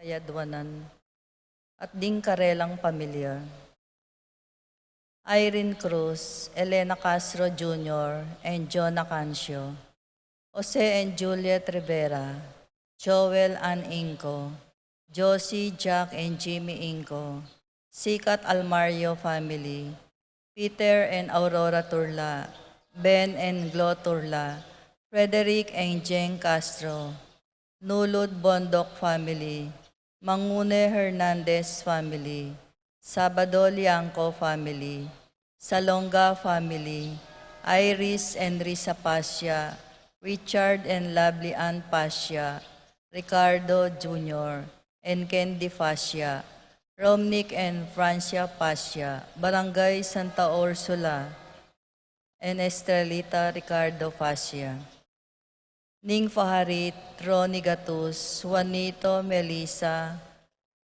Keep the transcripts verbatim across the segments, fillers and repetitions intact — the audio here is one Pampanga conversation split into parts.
Kayadwanan at ding karelang pamilya. Irene Cruz, Elena Castro Junior, and Jonah Cancio. Jose and Juliet Rivera, Joel Ann Inco, Josie, Jack, and Jimmy Inco, Sikat Almario family, Peter and Aurora Turla, Ben and Glo Turla, Frederick and Jeng Castro, Nulud Bondoc family, Mangune Hernandez family, Sabado Liangco family, Salonga family, Iris and Risa Pasha, Richard and Lovely Ann Pasha, Ricardo Junior and Candy Pasha, Romnick and Francia Pasha, Barangay Santa Ursula, and Estrelita Ricardo Pasha. Ning Faharit, Ronnie Gatus, Juanito, Melissa,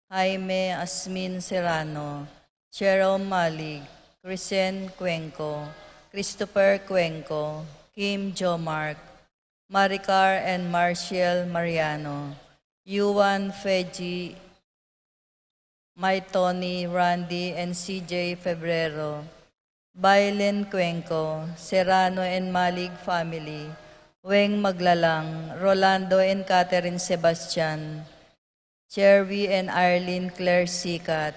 Jaime, Asmin Serrano, Jerome Malig, Crescent Cuenco, Christopher Cuenco, Kim Jomark, Maricar and Marciel Mariano, Yuan, Feji, May Tony, Randy, and C J Febrero, Bailen Cuenco, Serrano and Malig family, Weng Maglalang, Rolando and Catherine Sebastian, Cherry and Arlene Claire Sikat,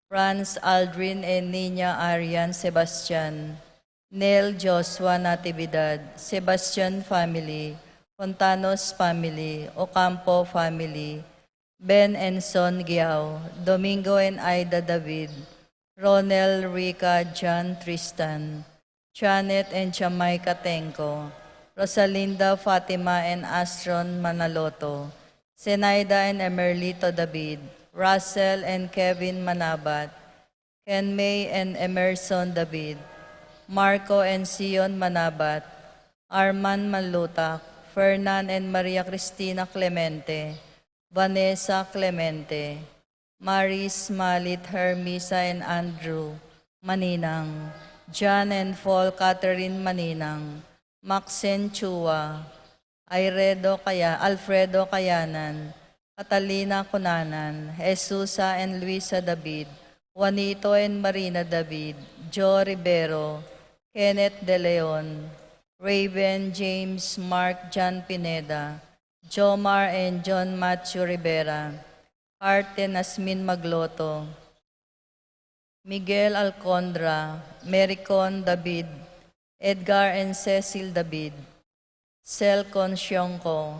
Franz Aldrin and Nina Arian Sebastian, Nel Joshua Natividad, Sebastian family, Fontanos family, Ocampo family, Ben and Son Giao, Domingo and Aida David, Ronel, Rica, John, Tristan, Janet and Jamaica Tenco, Rosalinda, Fatima and Astron Manaloto, Zenaida and Emerlito David, Russell and Kevin Manabat, Ken May and Emerson David, Marco and Sion Manabat, Arman Malutak, Fernan and Maria Cristina Clemente, Vanessa Clemente, Maris Malit, Hermisa and Andrew Maninang, John and Paul Catherine Maninang, Maxine Chua, Airedo Kaya-, Alfredo Kayanan, Catalina Cunanan, Jesusa and Luisa David, Juanito and Marina David, Joe Rivero, Kenneth De Leon, Raven, James, Mark, John Pineda, Jomar and John Matthew Rivera, Art and Asmin Magloto, Miguel Alcondra, Mericon David, Edgar and Cecil David, Sel Consionco,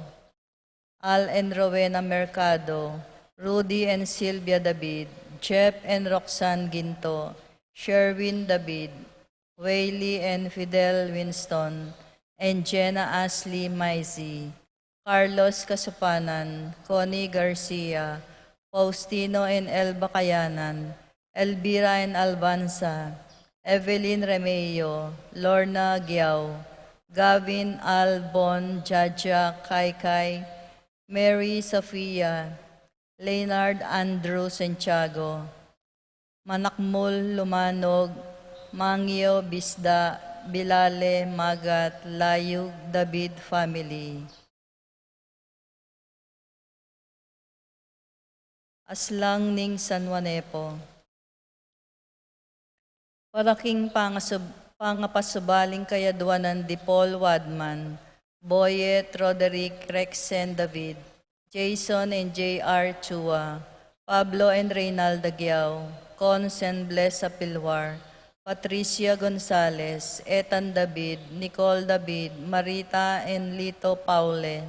Al and Rowena Mercado, Rudy and Sylvia David, Jeff and Roxanne Ginto, Sherwin David, Whaley and Fidel Winston, and Jenna Ashley Maisie, Carlos Kasupanan, Connie Garcia, Faustino and Elba Kayanan, Elvira and Albanza, Evelyn Remeo, Lorna Giao, Gavin Albon, Jaja Kaikai, Mary Sofia, Leonard Andrew Santiago, Manakmul Lumanog, Mangio Bisda, Bilale Magat, Layug David family. Aslang ning San Juanepo. Para king pangasub-, pangapasubaling kayadwanan di Paul Wadman, Boyet, Roderick, Rexen David, Jason and J R Chua, Pablo and Reynalda Giao, Cons and Bless Apilwar, Patricia Gonzalez, Ethan David, Nicole David, Marita and Lito Paule,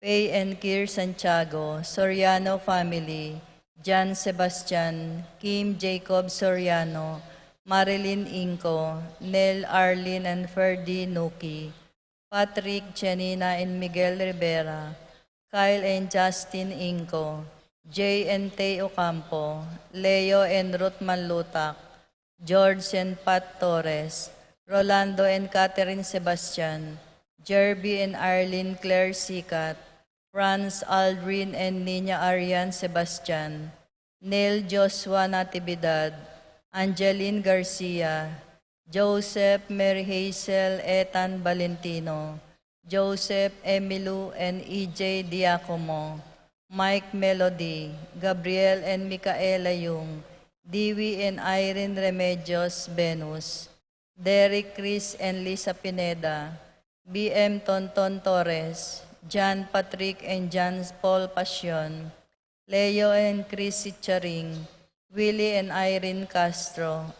Pay and Kir Santiago, Soriano family, Jan Sebastian, Kim Jacob Soriano, Marilyn Inco, Nel Arlene and Ferdy Nuki, Patrick, Janina and Miguel Rivera, Kyle and Justin Inco, Jay and Tay Ocampo, Leo and Ruth Manlutak, George and Pat Torres, Rolando and Catherine Sebastian, Jerby and Arlene Claire Sicat, Franz, Aldrin and Nina Arian Sebastian, Neil Joshua Natividad, Angeline Garcia, Joseph, Mary Hazel, Ethan Valentino, Joseph, Emilu and E J Diacomo, Mike Melody, Gabriel and Micaela Yung, Dewey and Irene Remedios Venus, Derek, Chris and Lisa Pineda, B M Tonton Torres, John Patrick and John Paul Passion, Leo and Chris Sicharing, Willie and Irene Castro,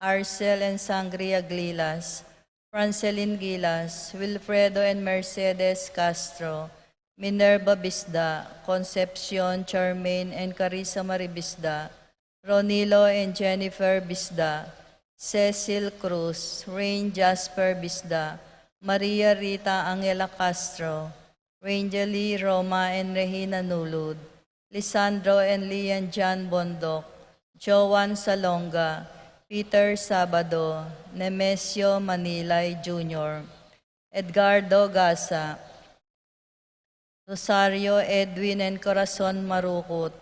Arcel and Sangria Glilas, Francelin Gilas, Wilfredo and Mercedes Castro, Minerva Bisda, Concepcion, Charmaine and Carissa Marie Bisda, Ronilo and Jennifer Bisda, Cecil Cruz, Rain Jasper Bisda, Maria Rita Angela Castro, Rangeli Roma and Regina Nulud, Lisandro and Lian John Bondoc, Joan Salonga, Peter Sabado, Nemesio Manilay Junior, Edgardo Gasa, Rosario Edwin and Corazon Marukut,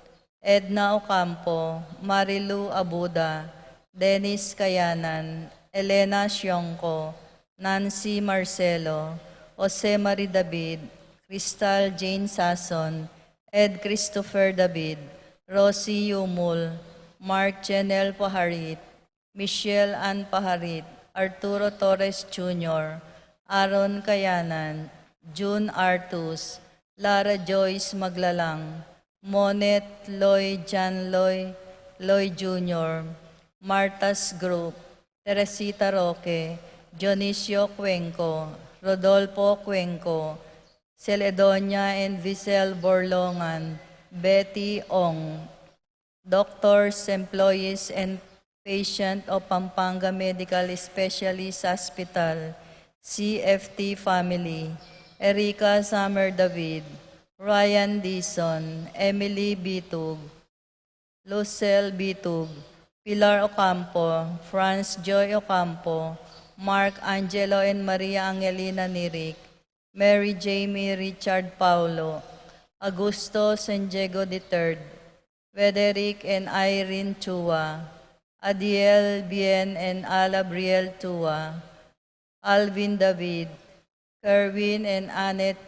Edna Ocampo, Marilu Abuda, Dennis Kayanan, Elena Siongco, Nancy Marcelo, Jose Marie David, Crystal Jane Sason, Ed Christopher David, Rosie Yumul, Mark Jenel Paharit, Michelle Ann Paharit, Arturo Torres Junior, Aaron Kayanan, June Artus, Lara Joyce Maglalang, Monet Loy, John Loy, Loy Junior, Martha's Group, Teresita Roque, Dionisio Cuenco, Rodolfo Cuenco, Celedonia and Visel Borlongan, Betty Ong, doctors, employees, and patient of Pampanga Medical Specialist Hospital, C F T family, Erica Summer David, Ryan Dizon, Emily Bitug, Lucel Bitug, Pilar Ocampo, Franz Joy Ocampo, Mark Angelo and Maria Angelina Nirik, Mary Jamie Richard Paulo, Augusto San Diego the third, Frederick and Irene Chua, Adiel Bien and Ala Briel Chua, Alvin David, Kerwin and Annette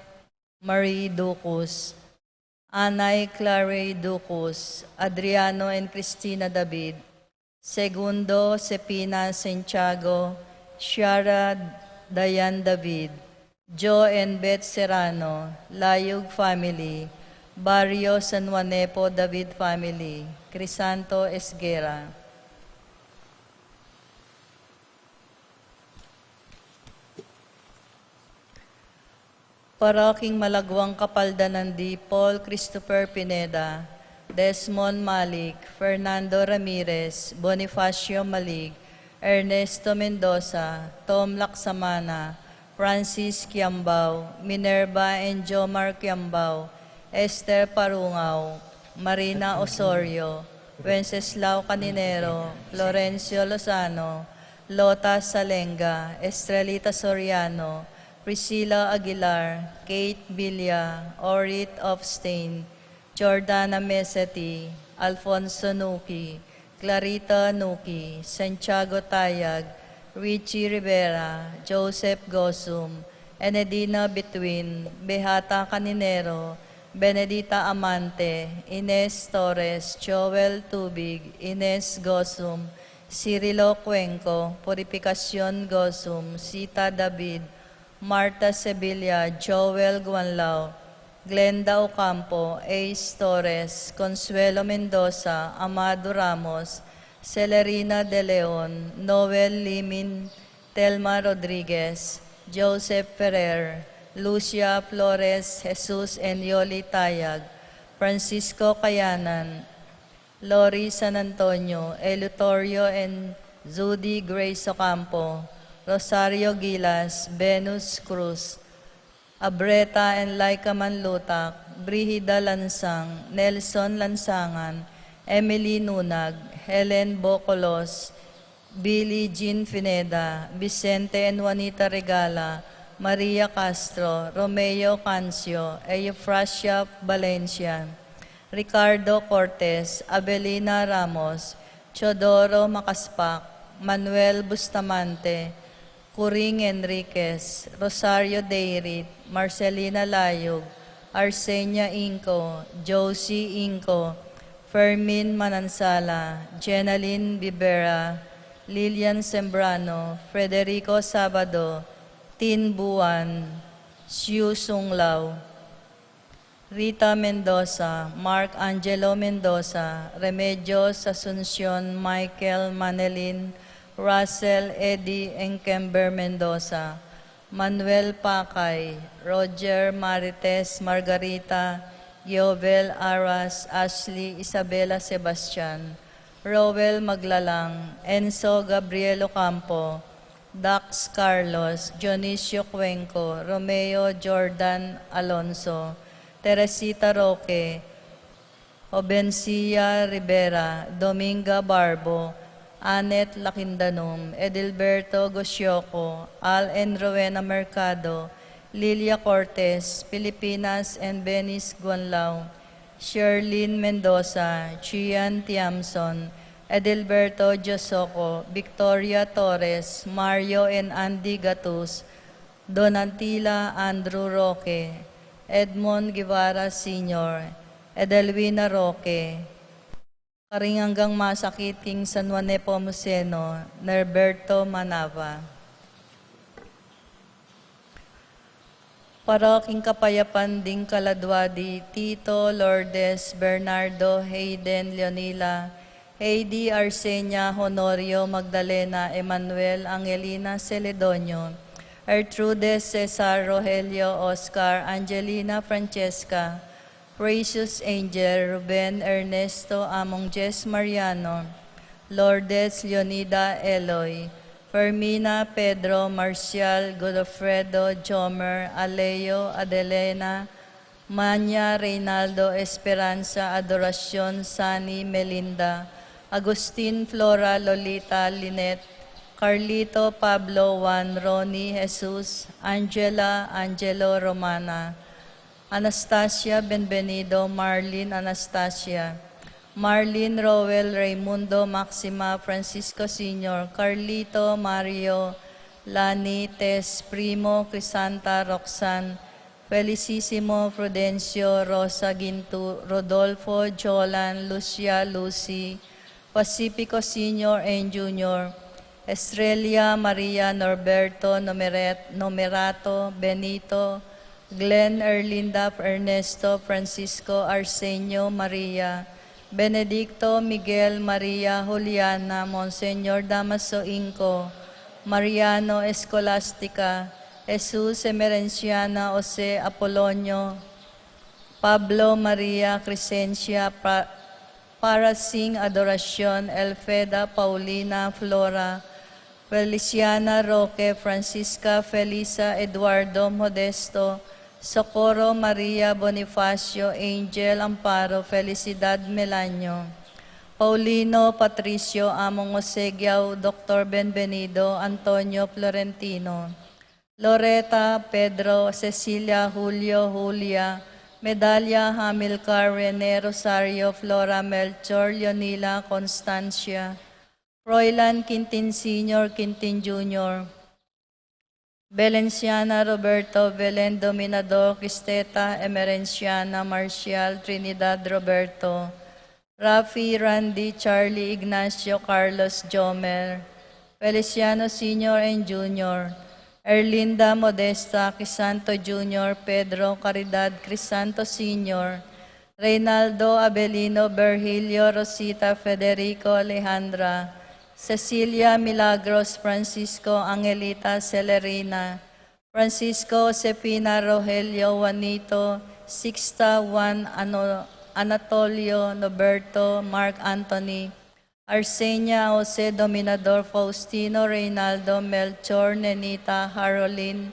Marie Ducus, Anay Clary Ducus, Adriano and Christina David, Segundo Sepina Santiago, Shara Dayan David, Joe and Beth Serrano, Layug family, Barrio San Juanepo David family, Crisanto Esguerra. Para king malagwang kapaldanan di Paul Christopher Pineda, Desmond Malik, Fernando Ramirez, Bonifacio Malig, Ernesto Mendoza, Tom Laksamana, Francis Kiambao, Minerva and Jomar Kiambao, Esther Parungao, Marina Osorio, Wenceslao Caninero, Florencio Lozano, Lota Salenga, Estrelita Soriano, Priscilla Aguilar, Kate Villa, Orit Ofstain, Jordana Meseti, Alfonso Nuki, Clarita Nuki, Santiago Tayag, Richie Rivera, Joseph Gosum, Enedina Bituin, Behata Caninero, Benedita Amante, Ines Torres, Joel Tubig, Ines Gosum, Cirilo Cuenco, Purificacion Gosum, Sita David, Martha Sevilla, Joel Guanlao, Glenda Ocampo, Ace Torres, Consuelo Mendoza, Amado Ramos, Celerina De Leon, Noel Limin, Telma Rodriguez, Joseph Ferrer, Lucia Flores, Jesus and Yoli Tayag, Francisco Kayanan, Lori San Antonio, Eleuterio and Judy Grace Ocampo, Rosario Gilas, Venus Cruz, Abreta and Laika Manlutak, Brigida Lansang, Nelson Lansangan, Emily Nunag, Helen Bocolos, Billie Jean Pineda, Vicente and Juanita Regala, Maria Castro, Romeo Cancio, Eufrasia Valencia, Ricardo Cortes, Avelina Ramos, Teodoro Macaspac, Manuel Bustamante, Kuring Enriquez, Rosario Deirit, Marcelina Layug, Arsenia Inco, Josie Inco, Fermin Manansala, Jenaline Bibera, Lilian Sembrano, Frederico Sabado, Tin Buan, Siu Sung Lao, Rita Mendoza, Mark Angelo Mendoza, Remedios Asuncion, Michael Manelin, Russell Eddie Enkember Mendoza, Manuel Pakay, Roger Marites, Margarita, Giovel Aras, Ashley Isabela Sebastian, Roel Maglalang, Enzo Gabriel Ocampo, Dax Carlos, Dionisio Cuenco, Romeo Jordan Alonso, Teresita Roque, Obencia Rivera, Dominga Barbo, Annette Lakindanum, Edilberto Gosioco, Al and Rowena Mercado, Lilia Cortes, Filipinas and Venice Guanlao, Sherlyn Mendoza, Gian Tiamson, Edilberto Josoco, Victoria Torres, Mario and Andy Gatus, Donatila Andrew Roque, Edmond Guevara Senior, Edelwina Roque, karing anggang masakit king San Juan Nepomuceno, Norberto Manava. Para king kapayapan ding kaladwa di Tito, Lourdes, Bernardo, Hayden, Leonila, Heidi, Arsenia, Honorio, Magdalena, Emmanuel, Angelina, Celedonio, Gertrude, Cesar, Rogelio, Oscar, Angelina, Francesca, Precious Angel, Ruben, Ernesto, Among Jess, Mariano, Lourdes, Leonida, Eloy, Fermina, Pedro, Marcial, Godofredo, Jomer, Aleo, Adelena, Manya, Reynaldo, Esperanza, Adoracion, Sani, Melinda, Agustin, Flora, Lolita, Lynette, Carlito, Pablo, Juan, Ronnie, Jesus, Angela, Angelo, Romana, Anastasia, Benvenido, Marlene, Anastasia, Marlene, Roel, Raymundo, Maxima, Francisco Senior, Carlito, Mario, Lani, Tess, Primo, Crisanta, Roxanne, Felicissimo, Prudencio, Rosa, Gintu, Rodolfo, Jolan, Lucia, Lucy, Pacifico Senior and Junior, Estrella, Maria, Norberto, Nomeret-, Nomerato, Benito, Glenn, Erlinda, Ernesto, Francisco, Arsenio, Maria, Benedicto, Miguel, Maria, Juliana, Monseñor Damaso Inco, Mariano, Escolastica, Jesus, Emerenciana, Jose, Apolonio, Pablo, Maria, Crescencia, Pa-, Parasing, Adoracion, Elfeda, Paulina, Flora, Feliciana, Roque, Francisca, Felisa, Eduardo, Modesto, Socorro, Maria, Bonifacio, Angel, Amparo, Felicidad, Melanio, Paulino, Patricio, Among Osegiao, Doctor Benvenido, Antonio, Florentino, Loreta, Pedro, Cecilia, Julio, Julia, Medalia, Hamilcar, Rene, Rosario, Flora, Melchor, Leonila, Constancia, Froilan, Quintin Senior, Quintin Junior, Valenciana, Roberto, Belen, Dominador, Cristeta, Emerenciana, Marcial, Trinidad, Roberto, Rafi, Randy, Charlie, Ignacio, Carlos, Jomer, Feliciano Senior and Junior, Erlinda, Modesta, Crisanto Junior, Pedro, Caridad, Crisanto Senior, Reynaldo Abelino, Virgilio, Rosita, Federico, Alejandra, Cecilia, Milagros, Francisco, Angelita, Celerina, Francisco, Josefina, Rogelio, Juanito, Sixta, Juan, Ano-, Anatolio, Noberto, Mark Anthony, Arsenia, Jose, Dominador, Faustino, Reynaldo, Melchor, Nenita, Harolin,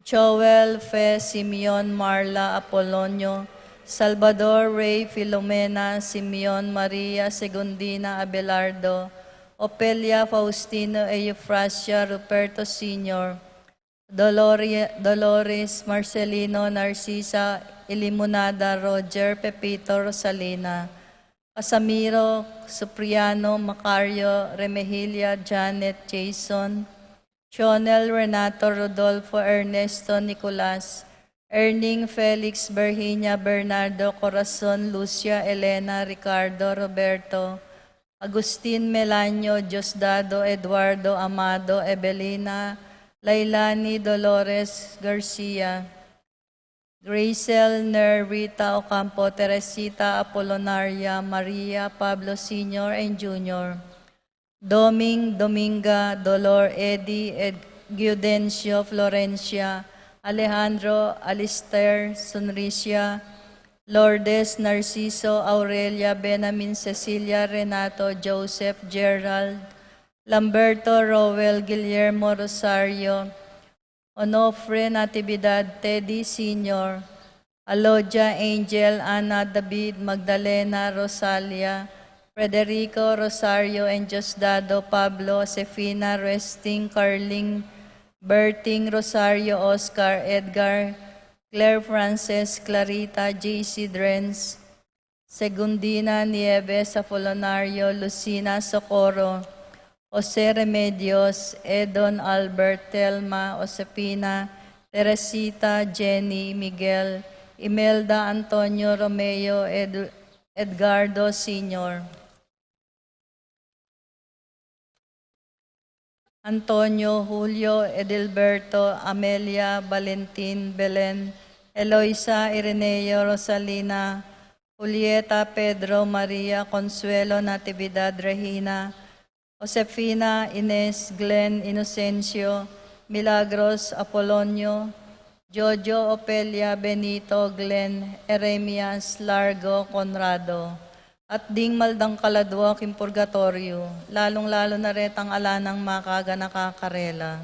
Joel, Fe, Simeon, Marla, Apolonio, Salvador, Rey, Filomena, Simeon, Maria, Segundina, Abelardo, Opelia, Faustino, Eufrasia, Ruperto Senior, Dolori-, Dolores, Marcelino, Narcisa, Ilimunada, Roger, Pepito, Rosalina, Casamiro, Supriano, Macario, Remehilia, Janet, Jason, Chonel, Renato, Rodolfo, Ernesto, Nicolas, Erning, Felix, Virginia, Bernardo, Corazon, Lucia, Elena, Ricardo, Roberto, Agustin, Melanio, Diosdado, Eduardo, Amado, Evelina, Lailani, Dolores, Garcia, Gracel, Ner, Rita, Ocampo, Teresita, Apolonaria, Maria, Pablo Senior and Junior, Doming, Dominga, Dolor, Eddie, Ed-, Gudencio, Florencia, Alejandro, Alistair, Sunricia, Lourdes, Narciso, Aurelia, Benamin, Cecilia, Renato, Joseph, Gerald, Lamberto, Roel, Guillermo, Rosario, Onofre, Natividad, Teddy Senior, Alodia, Angel, Ana, David, Magdalena, Rosalia, Frederico, Rosario, and Diosdado, Pablo, Josefina, Resting, Carling, Berting, Rosario, Oscar, Edgar, Claire, Frances, Clarita, J C, Drenz, Segundina, Nieves, Apolonario, Lucina, Socorro, Jose, Remedios, Edon, Albert, Telma, Josefina, Teresita, Jenny, Miguel, Imelda, Antonio, Romeo, Edu-, Edgardo Senior, Antonio, Julio, Edilberto, Amelia, Valentin, Belen, Eloisa, Ireneo, Rosalina, Julieta, Pedro, Maria, Consuelo, Natividad, Regina, Josefina, Ines, Glenn, Inocencio, Milagros, Apolonio, Jojo, Opelia, Benito, Glenn, Eremias, Largo, Conrado, at ding maldang kaladua king purgatoryo, lalung-lalu na retang ala nang makaganaka karela.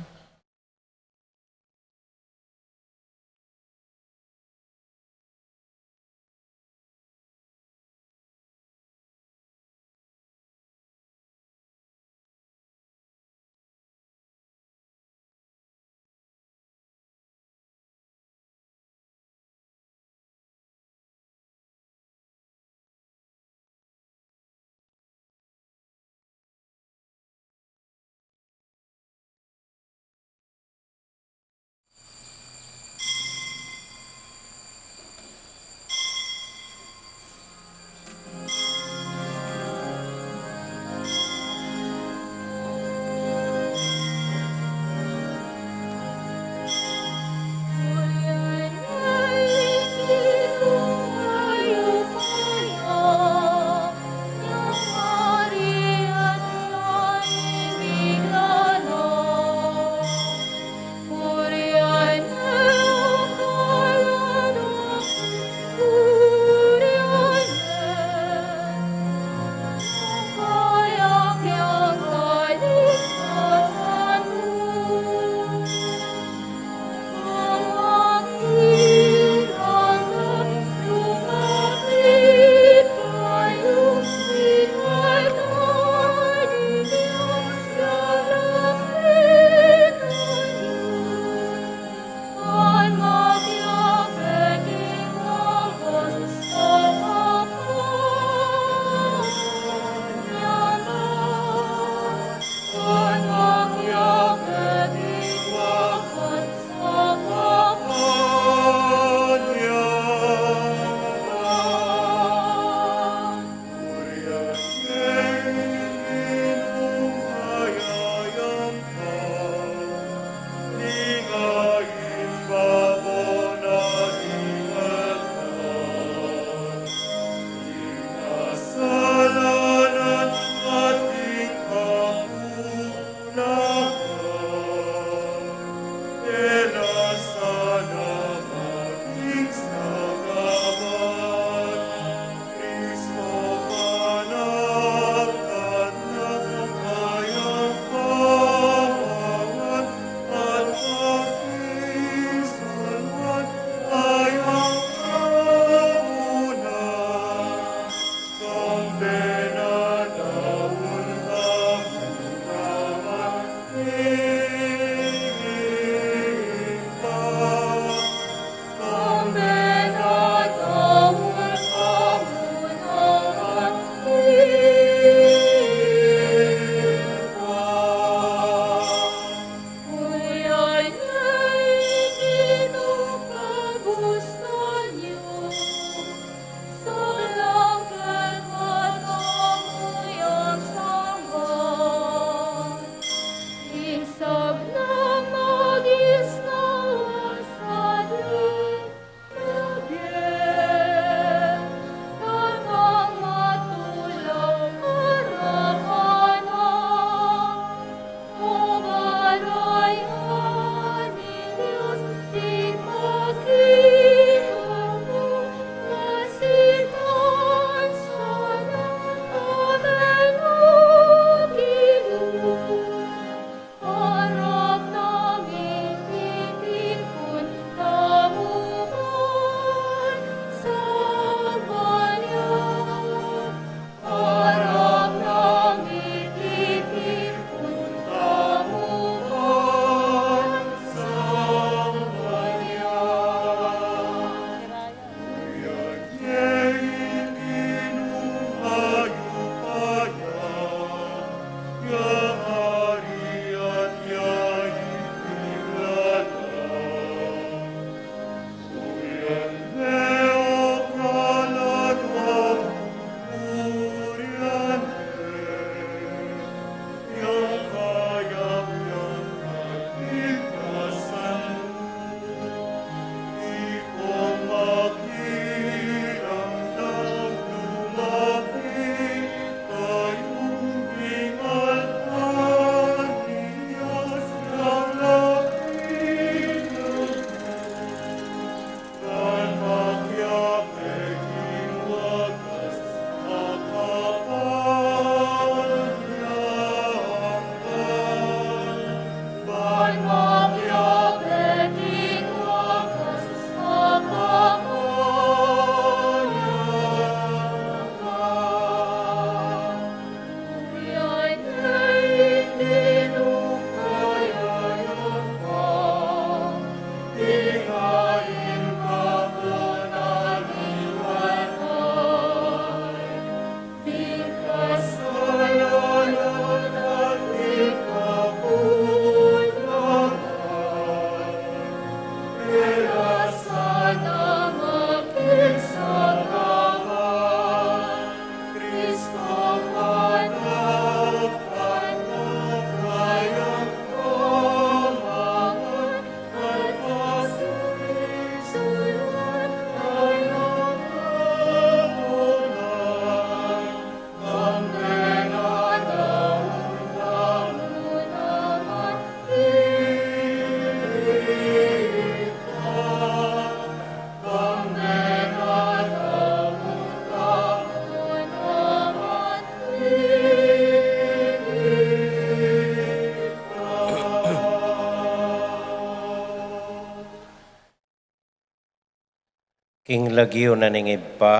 Lagyu na ning Ibpa,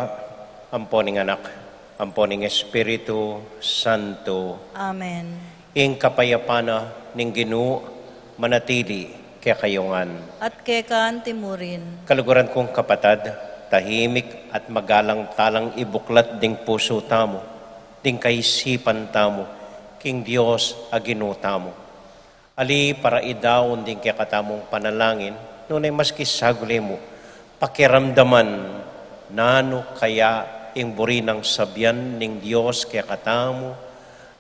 ampo ning Anak, ampo ning Espiritu Santo. Amen. Ing kapayapan na ning Ginu manatili kekayu ngan. At keka anti murin. Kaluguran kung kapatad, tahimik at magalang talang ibuklat ding pusu tamu, ding kaisipan tamu, king Dios a Ginu tamu. Ali para idaun ding kekatamung panalangin, nune maski saguli mu, pakiramdaman nanu kaya ing buri nang sabian ning Dios kekatamu,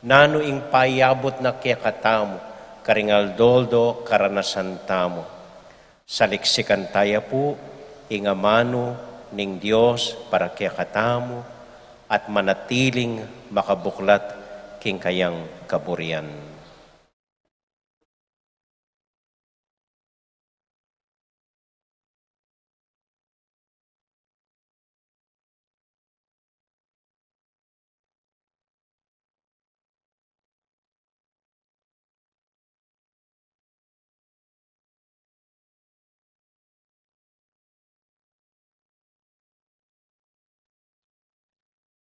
nanu ing payabut na kekatamu karing aldo-aldo karanasan tamu. Saliksikan taya pu ing amanu ning Dios para kekatamu at manatiling makabuklat king kayang kaburian.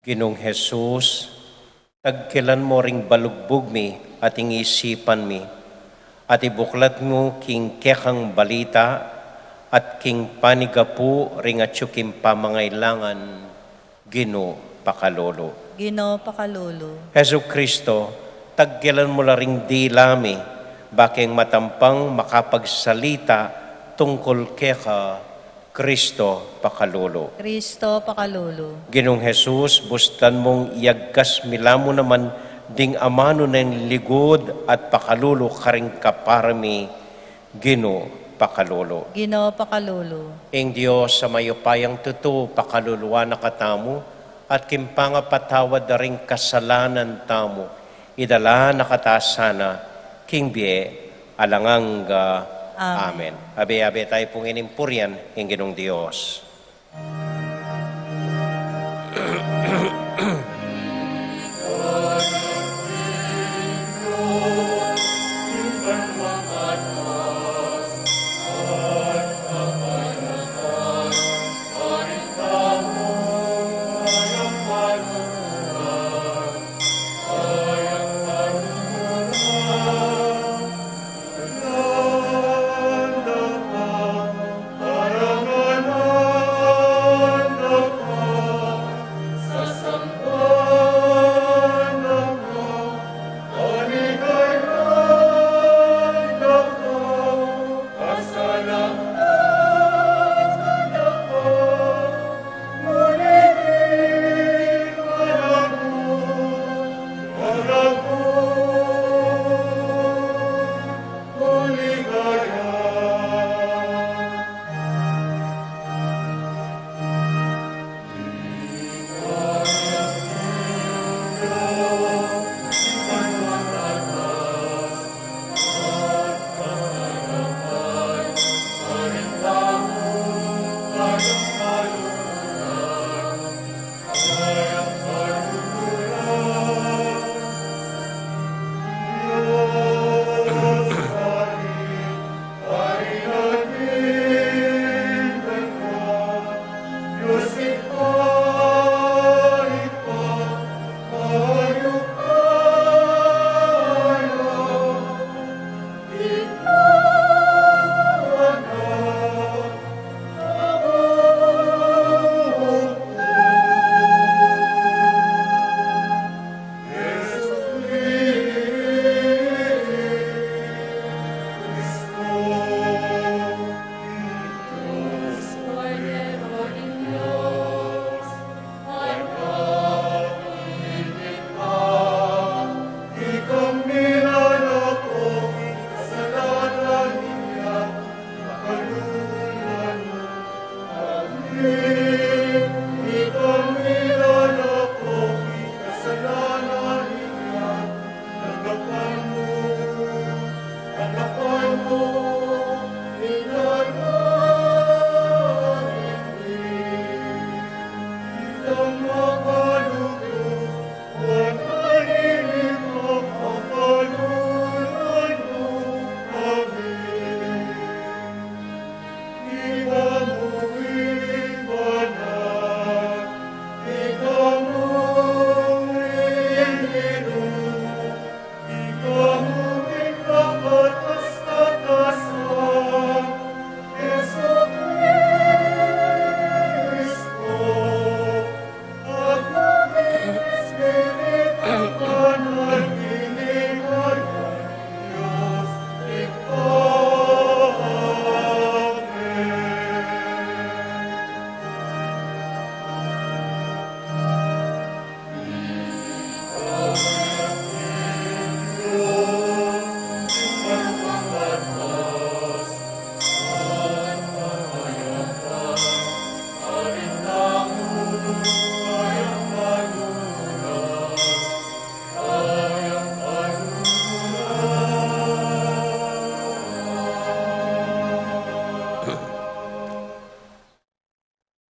Ginung Jesus, tagkilan mu ring balugbug mi at ing isipan mi, at ibuklat mu king kekang balita at king panigapu ring atyu king pamangailangan, Ginu, pakalulu. Ginu, pakalulu. Jesu Kristo, tagkilan mu la ring dila mi, bakeng matampang makapagsalita tungkul keka, Kristo, pakalulu. Kristo, pakalulu. Ginung Jesus, bustan mung iyagkas mi la mu naman ding amanu neng ligud at pakalulu karing kapara mi, Ginu, pakalulu. Ginu, pakalulu. Ing Dios a mayupayang tutu, pakaluluan na katamu, at king pangapatawad da ring kasalanan tamu, idala na kata sana king bie alang angga. Amen. Amen. Abe-abe tayu pung inimpurian ing Ginung Dios.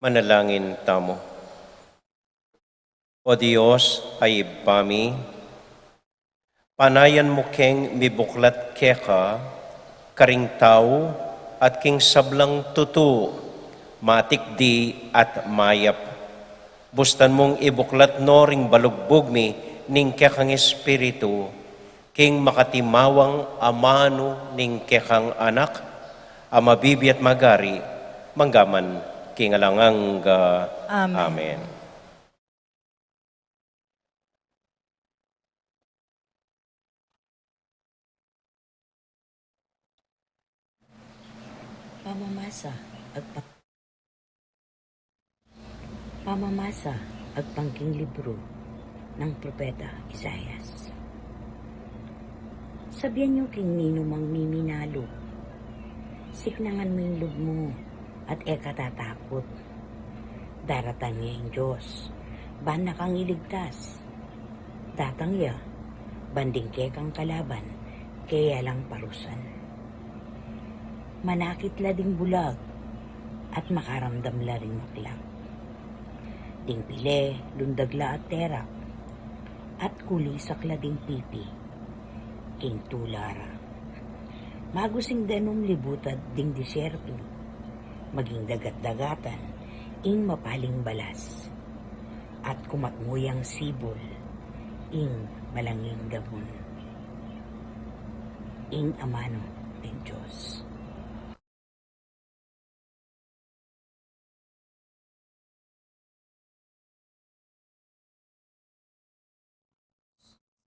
Manalangin tamu. O Dios a Ibpa mi, panayan mu keng mibuklat keka, karing tau at king sablang tutu, matikdi at mayap. Bustan mung ibuklat no ring balugbug mi ning kekang Espiritu, king makatimawang amanu ning kekang Anak, a mabibie at magari, mangga man king alang angga. Amen. Amen. Pamamasa, agpang Pamamasa agpang king libru nang propeta Isaias. Sabian yu king ninumang miminalu, "Siknangan mu ing lub mu at e ka tatakut. Daratang ya ing Dios, ban na kang iligtas. Datang ya, ban ding kekang kalaban, ke ya lang parusan. Manakit la ding bulag, at makaramdam la ring maklak. Ding pile, lundag la at terak, at kulisak la ding pipi. King tula ra, magusing danum libutad ding disyertu, maging dagat-dagatan ing mapaling balas, at kumatmu yang sibul ing malanging damun." Ing amanu ning Dios.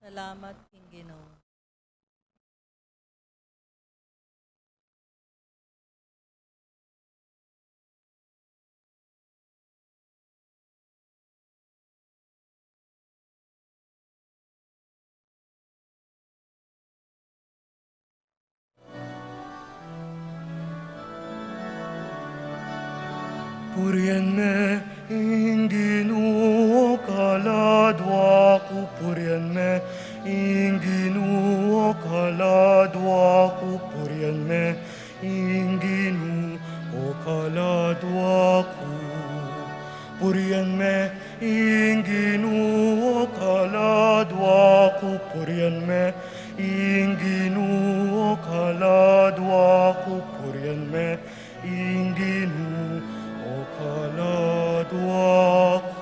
Salamat king Ginu. Purian me ing Ginu, o kaladua ku, purian me ing Ginu, o kaladua ku, purian me ing Ginu, o kaladua ku. Purian me ing Ginu, o kaladua ku, purian me ing Ginu, o kaladua ku, purian me ing Ginu, o kaladua ku.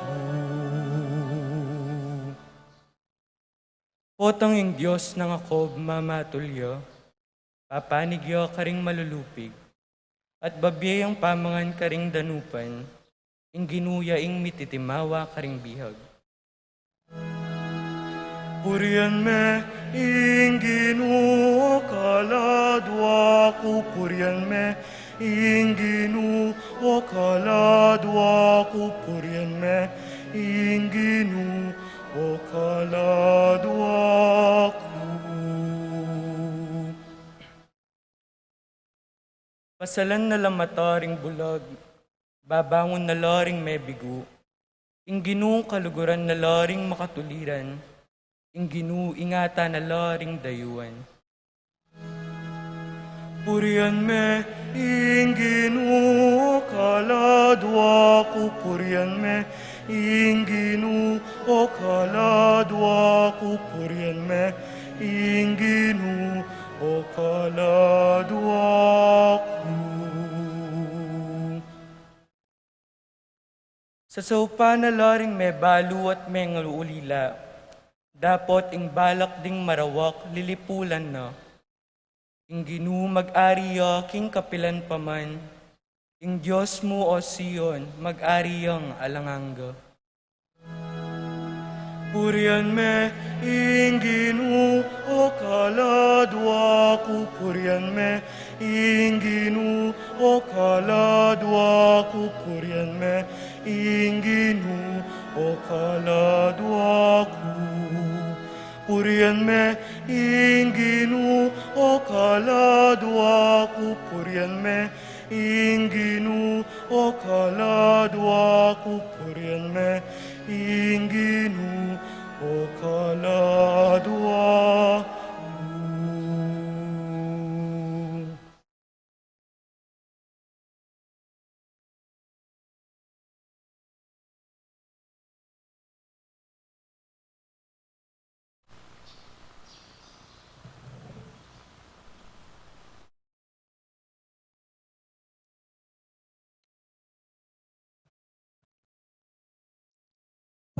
Potang ing Dios nang Jacob mamatul ya, papanig ya karing malulupig, at babie yang pamangan karing danupan. Ing Ginu ya ing mititimawa karing bihag. Purian me ing Ginu, o kaladua ku, purian me ing Ginu, o kaladua ku, purian me ing Ginu, o kaladua ku. Pasalan na la mata ring bulag, babangun na la ring mebigu. Ing Ginu kaluguran na la ring makatuliran, ing Ginu ingatan na la ring dayuan. Purian me ing Ginu, o kaladua ku, purian me ing Ginu, o kaladua ku, purian me ing Ginu, o kaladua ku. Sasaupan na la ring mebalu at mengaulila, dapot ing balak ding marawak lilipulan na. Ing Ginu mag-ari ya king kapilan pa man, ing Dios mu, o Sion, mag-ari yang alang angga. Purian me ing Ginu, o kaladua ku, purian me ing Ginu, o kaladua ku, purian me ing Ginu, o kaladua ku. Purian me ing Ginu, o kaladua ku, purian me ing Ginu, o kaladua ku, purian me ing Ginu, o kaladua ku.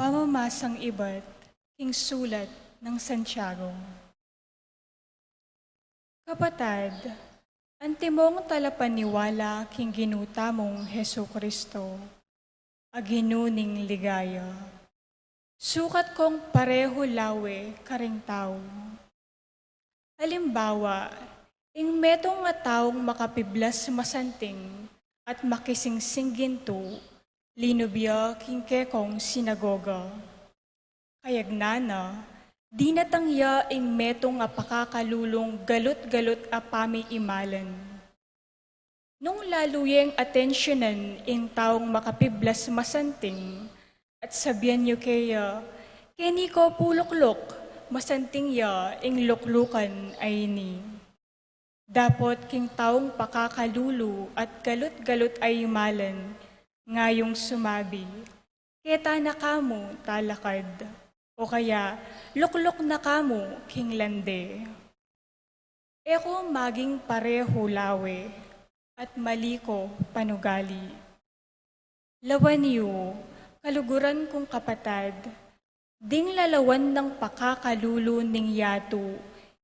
Pamamasang ibat king sulat nang Santiago. Kapatad, antimong talapaniwala king Ginu tamung Jesu-Cristo, a Ginu ning ligaya, sukat kong parehu lawe karing tau. Alimbawa, ing metung a taung makapiblas masanting at makisingsing gintu, linub ya king kekong sinagoga. Kayagnan na, dinatang ya ing metung a pakakalulung galut-galut a pamiimalan. Nung lalu yeng atensyunan ing taung makapiblas masanting, at sabian yu keya, "Keni ko pulukluk, masanting ya ing luklukan a ini." Dapot king taung pakakalulu at galut-galut a imalan, ngayung sumabi, "Keta na kamu talakad," o kaya, "Lukluk na kamu king lande." E ko maging parehu lawe at mali ko panugali. Lawan yu, kaluguran kung kapatad, ding lalawan nang pakakalulu ning yatu,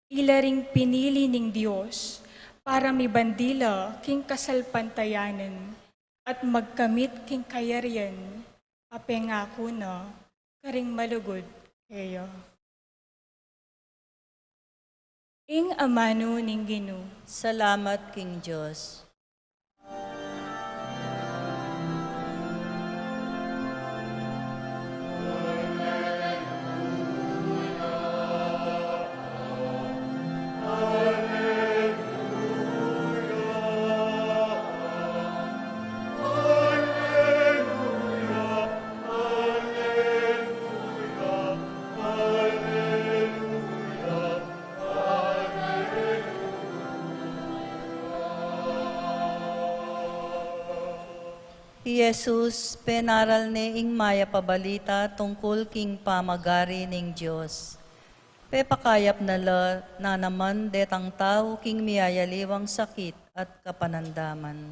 ila ring pinili ning Dios para mibandila king kasalpantayanan at magkamit king kayarian a pengaku na karing malugud keya. Ing amanu ning Ginu. Salamat king Dios. I Jesus, penaral ne ing mayap a balita tungkul king pamagari ning Dios. Pepakayap na la naman detang tau king miyayaliwang sakit at kapanandaman.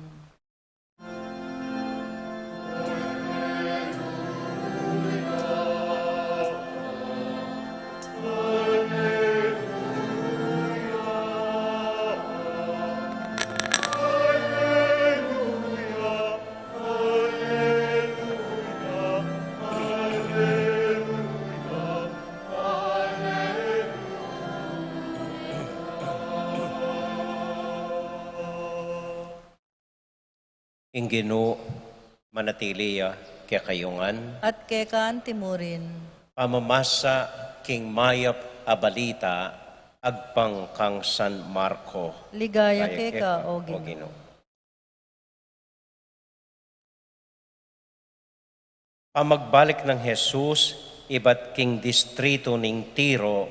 Ing Ginu manatili ya kekayu ngan. At keka antimurin. Pamamasa king mayap a balita agpang kang San Marco. Ligaya keka, O Ginu. Pamagbalik nang Jesus ibat king distritu ning Tiro,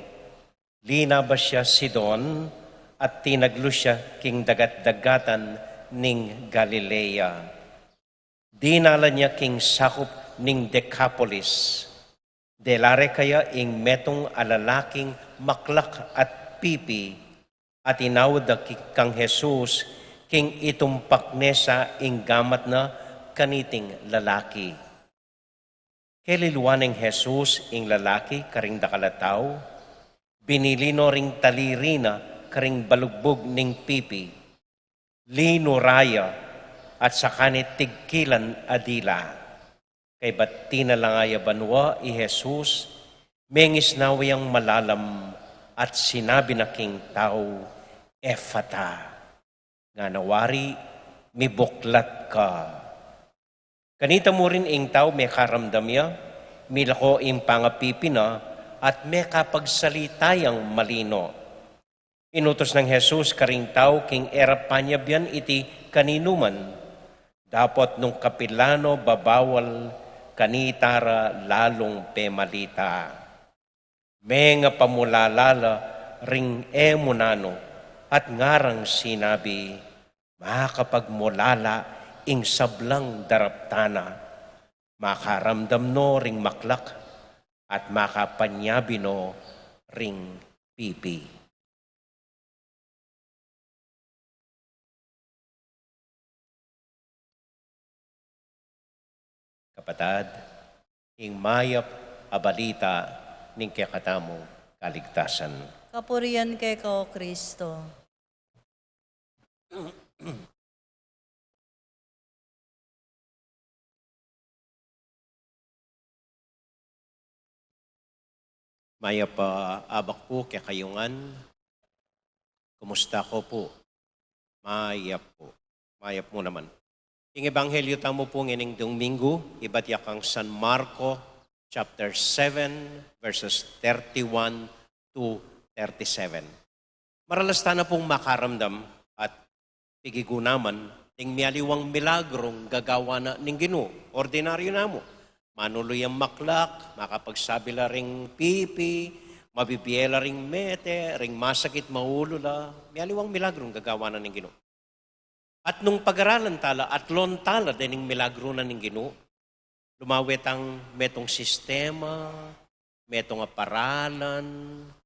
linabas ya Sidon at tinaglu ya king dagat-dagatan ning Galilea. Dinalan ya king sakup ning Decapolis. Dela re kaya ing metung a lalaking maklak at pipi, at inawad da ki-, kang Jesus king itumpak ne sa ing gamat na kaniting lalaki. Kelilwan neng Jesus ing lalaki karing dakal a tau, binili no ring taliri na karing balugbug ning pipi, linura ya, at saka ne tigkilan a dila. Kaybat tinala ya banua i Jesus, mengisnawa yang malalam at sinabi na king tau, "Efata," ngana wari, "Mibuklat ka." Kanita mu rin ing tau mekaramdam ya, milako ing pangapipi na, at mekapagsalita yang malino. Inutus nang Jesus karing tau king e ra panyabian iti kaninuman, dapot nung kapilan no babawal, kanita ra lalung pemalita. Mengapamulala la ring e mu nanu at ngarang sinabi, "Makapagmulala ing sablang daraptan na, makaramdam no ring maklak at makapanyabi no ring pipi." Kapatad, ing mayap a balita ning kekatamung kaligtasan. Kapurian keka, O Kristo. Mayap a abak pu kekayu ngan. Kumusta ko pu? Mayap pu. Mayap mu naman. Ing ebanghelyo tamu pu ngening Domingo, ibat ya kang San Marco, chapter seven, verses thirty-one to thirty-seven. Maralas tana pung makaramdam at pigigunaman ning mialiwang milagrung gagawa na ning Ginu. Ordinaryu namu. Manulu yang maklak, makapagsabi la ring pipi, mabibie la ring mete, ring masakit maulu la. Mialiwang milagrung gagawa na ning Ginu. At nung pagaralan tala, atlon tala dening milagru na ning Ginu, lumawe tang metung sistema, metung a paralan,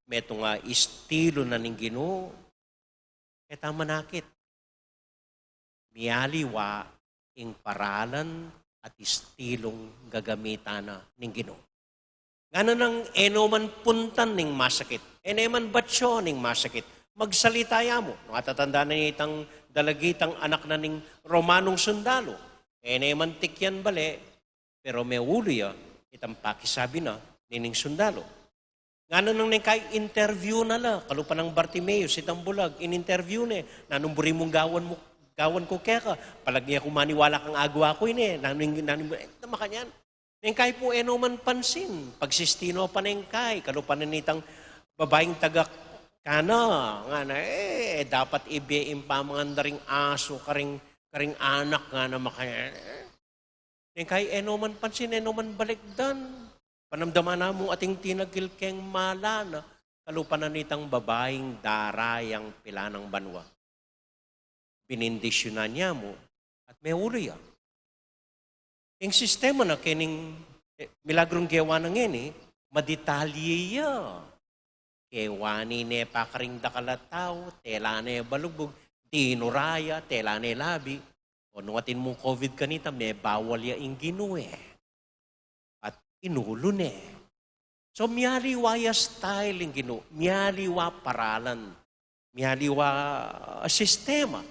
metung a istilu na ning Ginu, e ta manakit. Mialiwa ing paralan at istilung gagamitan na ning Ginu. Ngana nang e no man puntan ning masakit, e ne man batyo ning masakit, magsalita ya mu. Nung atatanda na nitang dalagitang anak na ning Romanung sundalu, e ne man tikyan bale, pero meulu ya itang pakisabi na nining sundalu. Ngana nang neng kai interview na la, kalupa nang Bartimeus, itang bulag, in-interview ne, nanung buri mung gawan mu, gawan ku keka, palag ne ku maniwala kang agawa ku ini, nanung, nanung, e, makanyan. Neng kai pu e no man pansin, pagsisti no pa neng kai, kalupa na nitang babaing taga Cana, ngana, e, dapat ibie ing pamangan da ring asu karing, karing anak, ngana, makanyan. Neng kai e no man pansin, e no man balikdan. Panamdaman na mung ating tinagil keng mala na, kalupa na nitang babaing darayang pilanang banua. Binindisyunan ya mu at meulu ya. Ing sistema na kening, e, milagrung gewa na ngeni, madetalye ya. Kewani ne pa karing dakal a tau, tela ne balugbug, tinura ya, tela ne labi. O nung atin mung COVID kanita, mebawal ya ing Ginu e. At inulu ne. So, mialiwa ya style ing Ginu, mialiwa paralan, mialiwa, ah, sistema.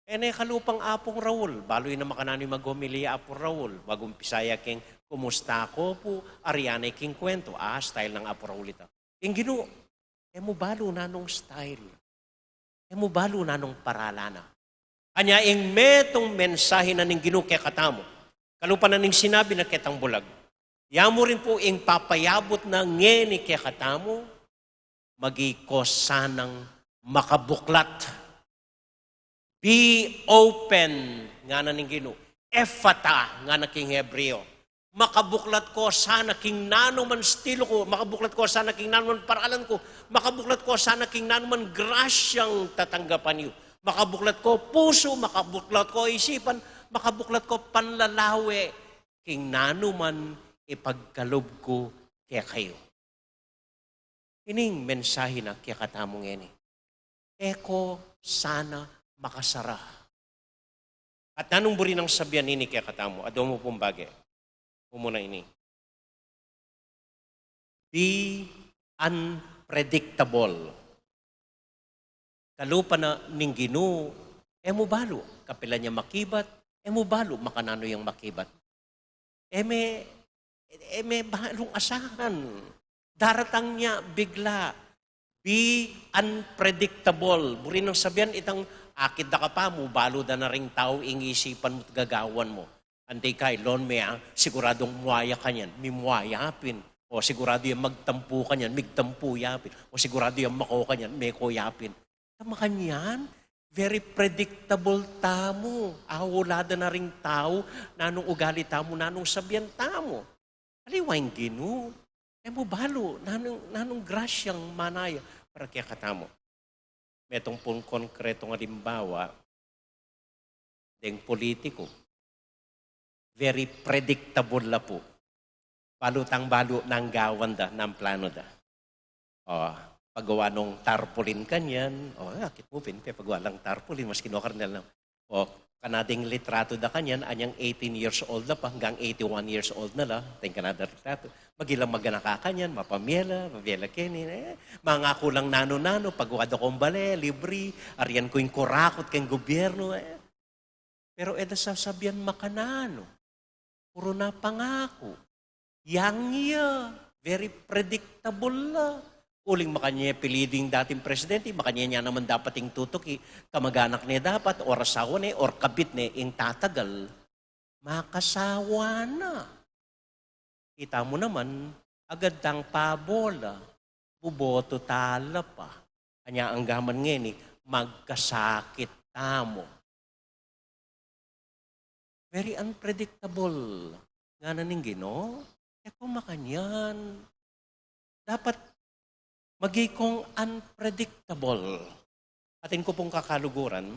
E ne kalupang Apung Raul, balu yu na makananu ing maghomilia Apung Raul, mag-umpisa ya keng, "Kumusta ko pu?" Arya ne king kuwentu, ah, style nang Apung Raul ita. Ing Ginu, e mu balu nanung style. E mu balu nanung paralan na. Anya ing metung mensahe na ning Ginu kekatamu. Kalupa na ning sinabi na ketang bulag. Ya mu rin pu ing papayabut na ngeni kekatamu, maging ko sanang makabuklat. Be open, ngana ning Ginu. Ephphatha, ngana king Hebreo. Makabuklat ko sana king nanuman stilu ku, makabuklat ko sana king nanuman paralan ku, makabuklat ko sana king nanuman grasyang tatanggapan yu. Makabuklat ko pusu, makabuklat ko isipan, makabuklat ko panlalawe, king nanuman ipagkalub ku kekayu. Ining mensahe na kekatamu ngeni. E ko sana makasara. At nanung buri nang sabian ini kekatamu, adwa mu pung bage. Umuna ini. Be unpredictable. Kalupa na ning Ginu, e mu balu kapilan ya makibat, e mu balu makananu yang makibat. E me, e me balung asahan. Daratang ya bigla. Be unpredictable. Buri nang sabian itang akit da ka pa, mu balu da na ring tau ing isipan mu't gagawan mu. Anti ka, ilon me, ah, siguradung mua ya kanyan, mimua ya pin. O siguradu yang magtampu kanyan, migtampu ya pin. O siguradu yang mako kanyan, meko ya pin. Makanyan, very predictable tamu. Aula da na ring tau nanung ugali tamu, nanung sabian tamu. Aliwa ing Ginu, e mu balu nanung, nanung grasyang mana ya para kekatamu. Metung pung konkretong alimbawa, deng pulitiku. Very predictable la pu. Balu tang balu nang gawan da, nang planu da. O, pagawa nung tarpaulin kanyan. O, akit mu pin, pepagawa lang tarpaulin, maski no karnel na. O, Kanading litratu da kanyan, anyang eighteen years old na pa, hanggang eighty-one years old na la, ating kanading litratu. Magilang maganak kanyan, mapamye la, mapamye la keni, e. Mangaku lang nanu-nanu, pagawa da kung bale, libri, arian ku ing kurakut keng gubyernu, e. Pero e da sasabian makananu. Puru na pangaku. Yang ya, very predictable la. Uling makanyan pilidu ing dating presidente, makanyan ya naman dapat ing tutuki, kamaganak ne dapat, or asawa ne, or kabit ne, ing tatagal. Makasawa na. Kita mu naman, agad tang pabola, buboto tala pa. Anya anggaman ngeni, magkasakit tamu. Very unpredictable. Ngana ning Ginu, e ku makanyan. Dapat maging kung unpredictable. Atin ku pung kakaluguran,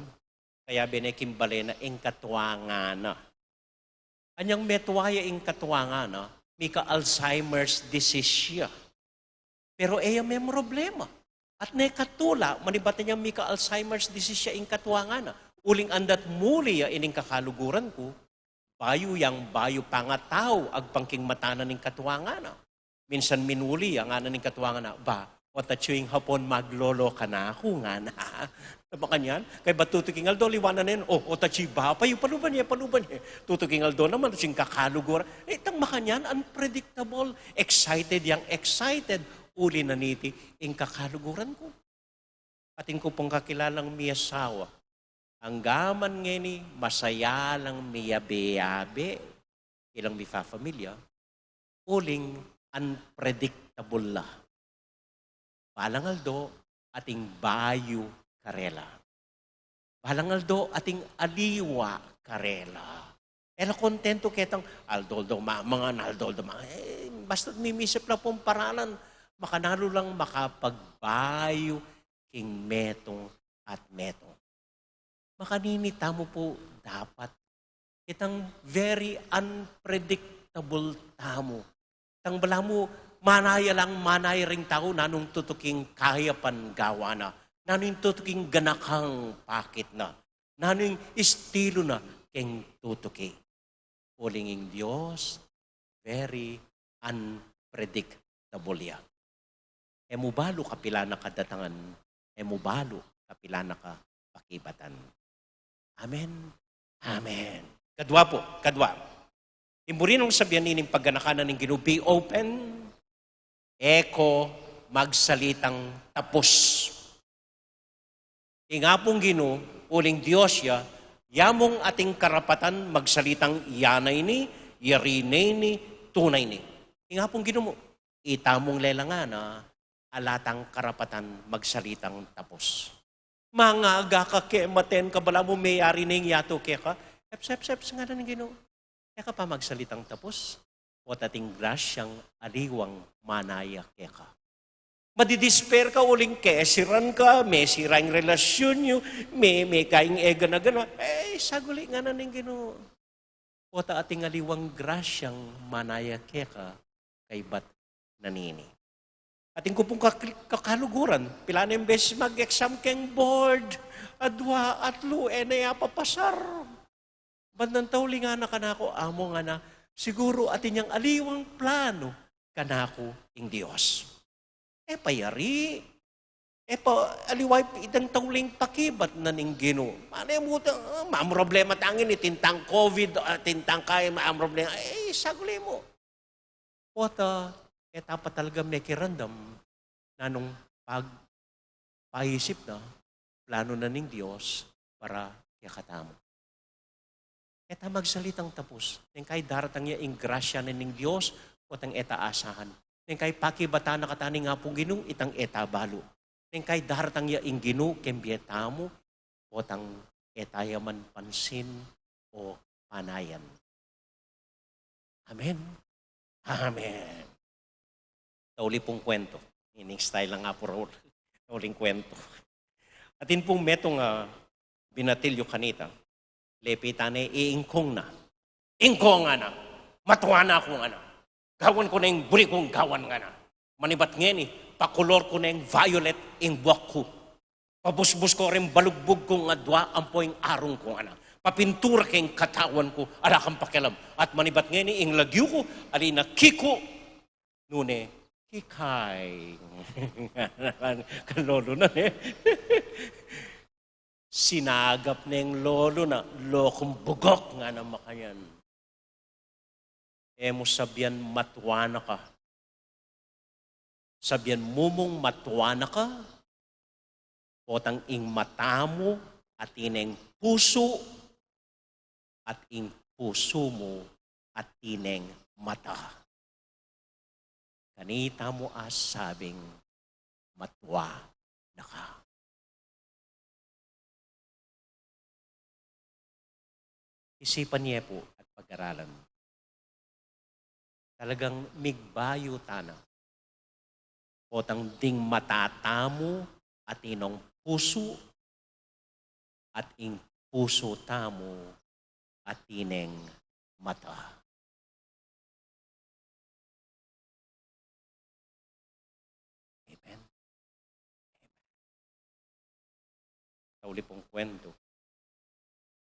kaya bene king bale na ing katuangan na. Anyang metua ya ing katuangan na, mika Alzheimer's disease ya. Pero e ya memroblema. At ne katula, manibat anyang mika Alzheimer's disease ya ing katuangan na. Uling andat muli ya ining kakaluguran ku, bayu yang bayu pangatau, agpang king mata na ning katuangan na. Minsan minuli ya, ngana ning katuangan na, "Ba, o tatsu ing hapon maglolo kanaku," ngana. Makanyan, kaybat tutuking aldo, liwanan na yan, "O, o tatsu bapayu, paluban ye, paluban ye." Tutuking aldo naman, tatsu ing kakaluguran. E, itang makanyan, unpredictable, excited yang excited, uli na niti, ing kakaluguran ku. Atin ku pung kakilalang miyasawa. Anggaman ngeni, masaya lang miyabe-yabe, ilang mifafamilya, uling unpredictable la. Balang aldo, ating bayu karela. Balang aldo, ating aliwa karela. E la kontentu ketang, aldo-aldo mamangan, aldo-aldo ma-, e, basta't mimisip la pung paralan, makananu lang makapagbayu king metung at metung. Makanini tamu pu dapat. Itang very unpredictable tamu. Itang balamu, manaya lang manaya ring tau, nanung tutuking kayapan gawa na, nanung tutuking ganakang pakit na, nanung istilu na keng tutuki. Uling ing Dios, very unpredictable ya. E mu balu kapilan a kadatangan, e mu balu kapilan a kapakibatan. Amen. Amen. Kadwa pu, kadwa. Ing buri nang sabian ining paganakan na ning Ginu, be open, e ko magsalitang tapus. Ing Apung Ginu, uling Dios ya, ya mung ating karapatan magsalitang iya na ini, yari na ini, tune ini. Ing Apung Ginu mu, itamung lelangan a ala tang karapatan magsalitang tapus. Mangaga ka kematen ka, balamu meyari na ing yatu keka. Eps, eps, eps, ngana ning Ginu. E ka pa magsalitang tapus. Pota ating grasyang aliwang manaya keka. Madidisper ka uling kesiran ka, mesira ing relasyun yu, me, mekaing e gana-gana. E, saguli, ngana ning Ginu. Pota ating aliwang grasyang manaya keka kaybat na nini. Atin ku pung kak-, kakaluguran, pilan a beses mag-exam keng board, adwa, atlu, e na ya papasar. Bandang tauling ngana kanaku, Amu, ngana, siguru atin yang aliwang planu kanaku ing Dios. E pa yari, e pa aliwa itang tauling pakibat na ning Ginu. Malemu ta, ah, mamroblema tangin, itintang covid, ah, itintang kaya, mamroblema. E, saguli mu. Pota, e ta pa talaga mekiramdam nanung pag-, paisip na, planu na ning Dios para kekatamu. E ta magsalitang tapus. Neng kai daratang ya ing grasya na ning Dios, potang e ta asahan. Neng kai pakibatan na katamu ning Apung Ginu, itang e ta balu. Neng kai daratang ya ing Ginu keng bie tamu, potang e ta ya man pansin o panayan. Amen. Amen. Tauli pung kwento. Ining style nang Apu Raul. Tauling kwento. Atin pung metung a binatilyu kanita. Lepitan ne, iingkung na. Ingkung, ngana. Matua na ku, ngana. Gawan ku ne ing buri kung gawan, ngana. Manibat ngeni, pakulur ku neng violet ing buak ku. Pabusbus ku ring balugbug kung adwa ampo ing arung ku, ngana. Papintura keng katawan ku, ala kang pakialam. At manibat ngeni ing lagyu ku, ali na kiku, nune kikay. Kan lolo na, ne? Sinagap neng lolo na, lokung bugok ngana makanyan. E mu sabian matua na ka. Sabian mu mung matua na ka, potang ing mata mu atin neng pusu, at ing pusu mu atin neng mata. Kanita mu a sabing matua na ka. Isipan ye pu at pag-aralan. Talagang migbayu tana. Potang ding mata tamu atin neng pusu, at ing pusu tamu atin neng mata. Amen. Tauli pung kuwentu.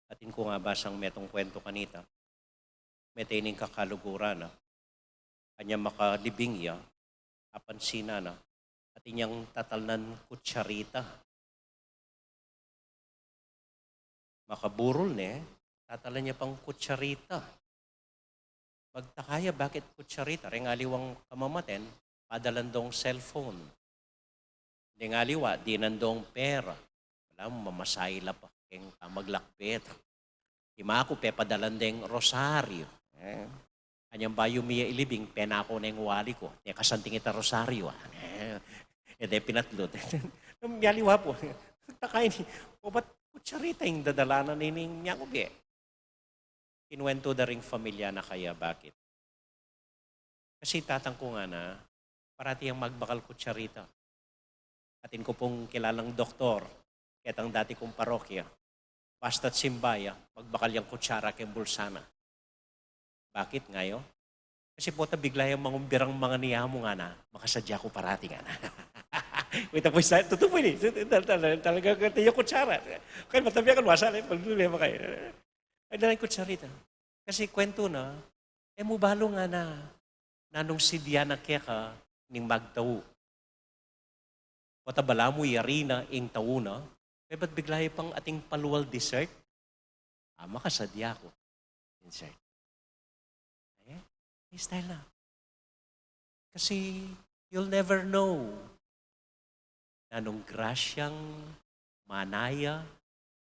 Atin kung abasang metung kuwentu kanita. Mete ining kakaluguran na. Anya makalibing ya, apansinan na. Atin yang tatalnan kutsarita. Makaburul ne, tatalan ya pang kutsarita. Magtaka ya, bakit kutsarita? Reng aliwang kamamaten, padalan dong cellphone. Deng aliwa, dinan dong pera. Wala, mamasahe la pa keng pamaglakbet. Ima ku, pepadalan deng rosaryo. E, anyang bayu mi ya ilibing, penako neng wali ku. Teka, santing ita rosaryo, a. E, e de pinatlut. Mialiwa pu. Taka ini, o ba't kutsarita ing dadalanan ining miangubi? Kinuwentu da ring familia na kaya, bakit? Kasi tatang ku ngana, parati yang magbakal kutsarita. Atin ku pung kilalang doktor, ketang dati kung parokya, basta't simba ya, magbakal yang kutsara keng bulsa na. Bakit ngayo? Kasi pota bigla yang mangumbirang mangani, amu ngana, makasadya ku parati ngana. Wait, tapos na, tutu pu ini. Tal-, tal-, tal-, talaga, kaya kutsara. Kaya matabi akan wasa na, pag-, problema kayo. Ay, dalan kutsarita. Kasi kuwentu na, e mu balu ngana, nanung sidya na keka ning magtau. Pota balamu yari na ing tau na, e ba't bigla ya pang ating palual dessert? A, makasadya ku. Dessert. E? May style na. Kasi you'll never know nanung grasyang manaya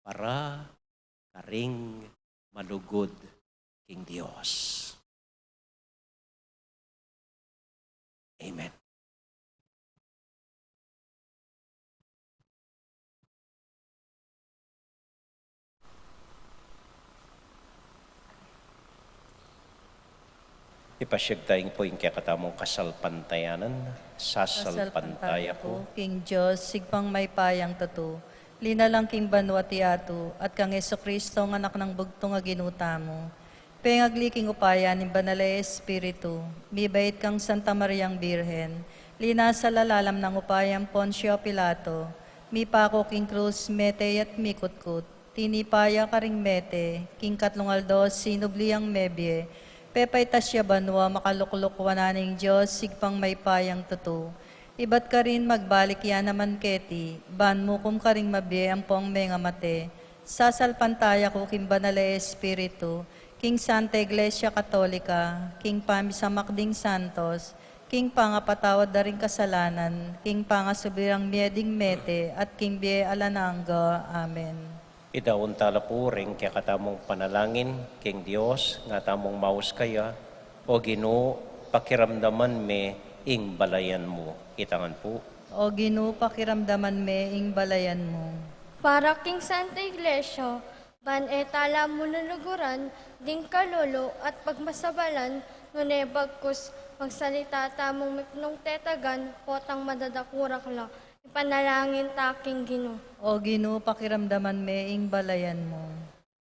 para karing malugud king Dios. Amen. Ipasyag tamu pu ing kekatamung kasalpantayanan. Sasalpantaya ku king Dios, Ibpang mayupayang tutu, linalang king banua't yatu, at kang Jesucristo, a Anak nang bugtung a Ginu tamu. Pengagli king upaya ning Banal a Espiritu, mibait kang Santa Mariang Birhen, linasa la lalam nang upaya nang Poncio Pilato, mipaku king krus, mete ya't mikutkut, tinipa ya karing mete, king katlung aldo sinubli yang mebie, pepaitas ya banua, makalukluk wanan ning Dios, Ibpang mayupayang tutu. Ibat karin magbalik ya naman keti, ban mukum karing mabie ampong mengamate. Sasalpantaya ku king Banal a Espiritu, king Santa Iglesia Katolika, king pamisamak ding santos, king pangapatawad da ring kasalanan, king pangasubli rang mie ding mete, at king bie alang angga. Amen. Idaun tala pu ring kekatamung panalangin king Dios, nga tamung maus kaya. O Ginu, pakiramdaman me ing balayan mu. Kita ngan pu. O Ginu, pakiramdaman me ing balayan mu. Para king Santa Iglesia, ban e tala mu luluguran ding kalulu at pagmasabalan, nune bagkus magsalita tamung mipnung tetagan, potang madadakurak la. Ipanalangin ta king Ginu. O Ginu, pakiramdaman me ing balayan mu.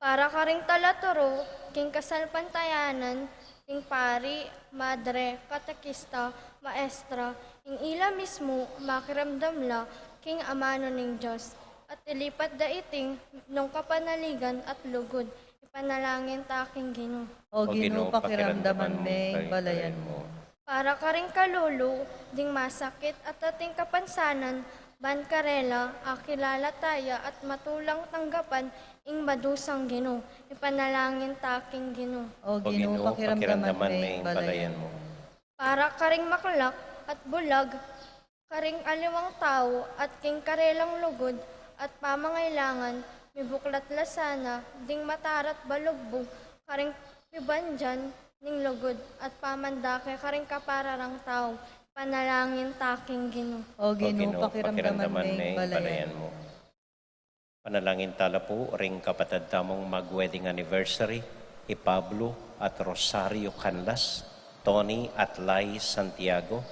Para karing talaturu king kasalpantayanan, king pari, madre, katekista, maestra, ing ila mismu makiramdam la king amanu ning Dios. at ilipat da iting nung kapanaligan at lugud. Ipanalangin ta king Ginu. O Ginu, pakiramdaman me ing balayan mu. Para karing kalulu ding masakit at ating kapansanan, ban karela, akilala taya at matulang tanggapan ing madusang Ginu. Ipanalangin ta king Ginu. O Ginu, pakiramdaman me ing balayan mu. Para karing maklak at bulag, karing aliwang tau, at king karelang lugud at pamangailangan, mibuklat la sana ding mata ra't balugbu karing pibandian ning lugud at pamandake karing kapara rang tau. Panalangin ta king Ginu. O Ginu, pakiramdaman me ing balayan mu. Panalangin ta la pu ring kapatad tamung mag-wedding anniversary, i Pablo at Rosario Canlas, Tony at Lai Santiago,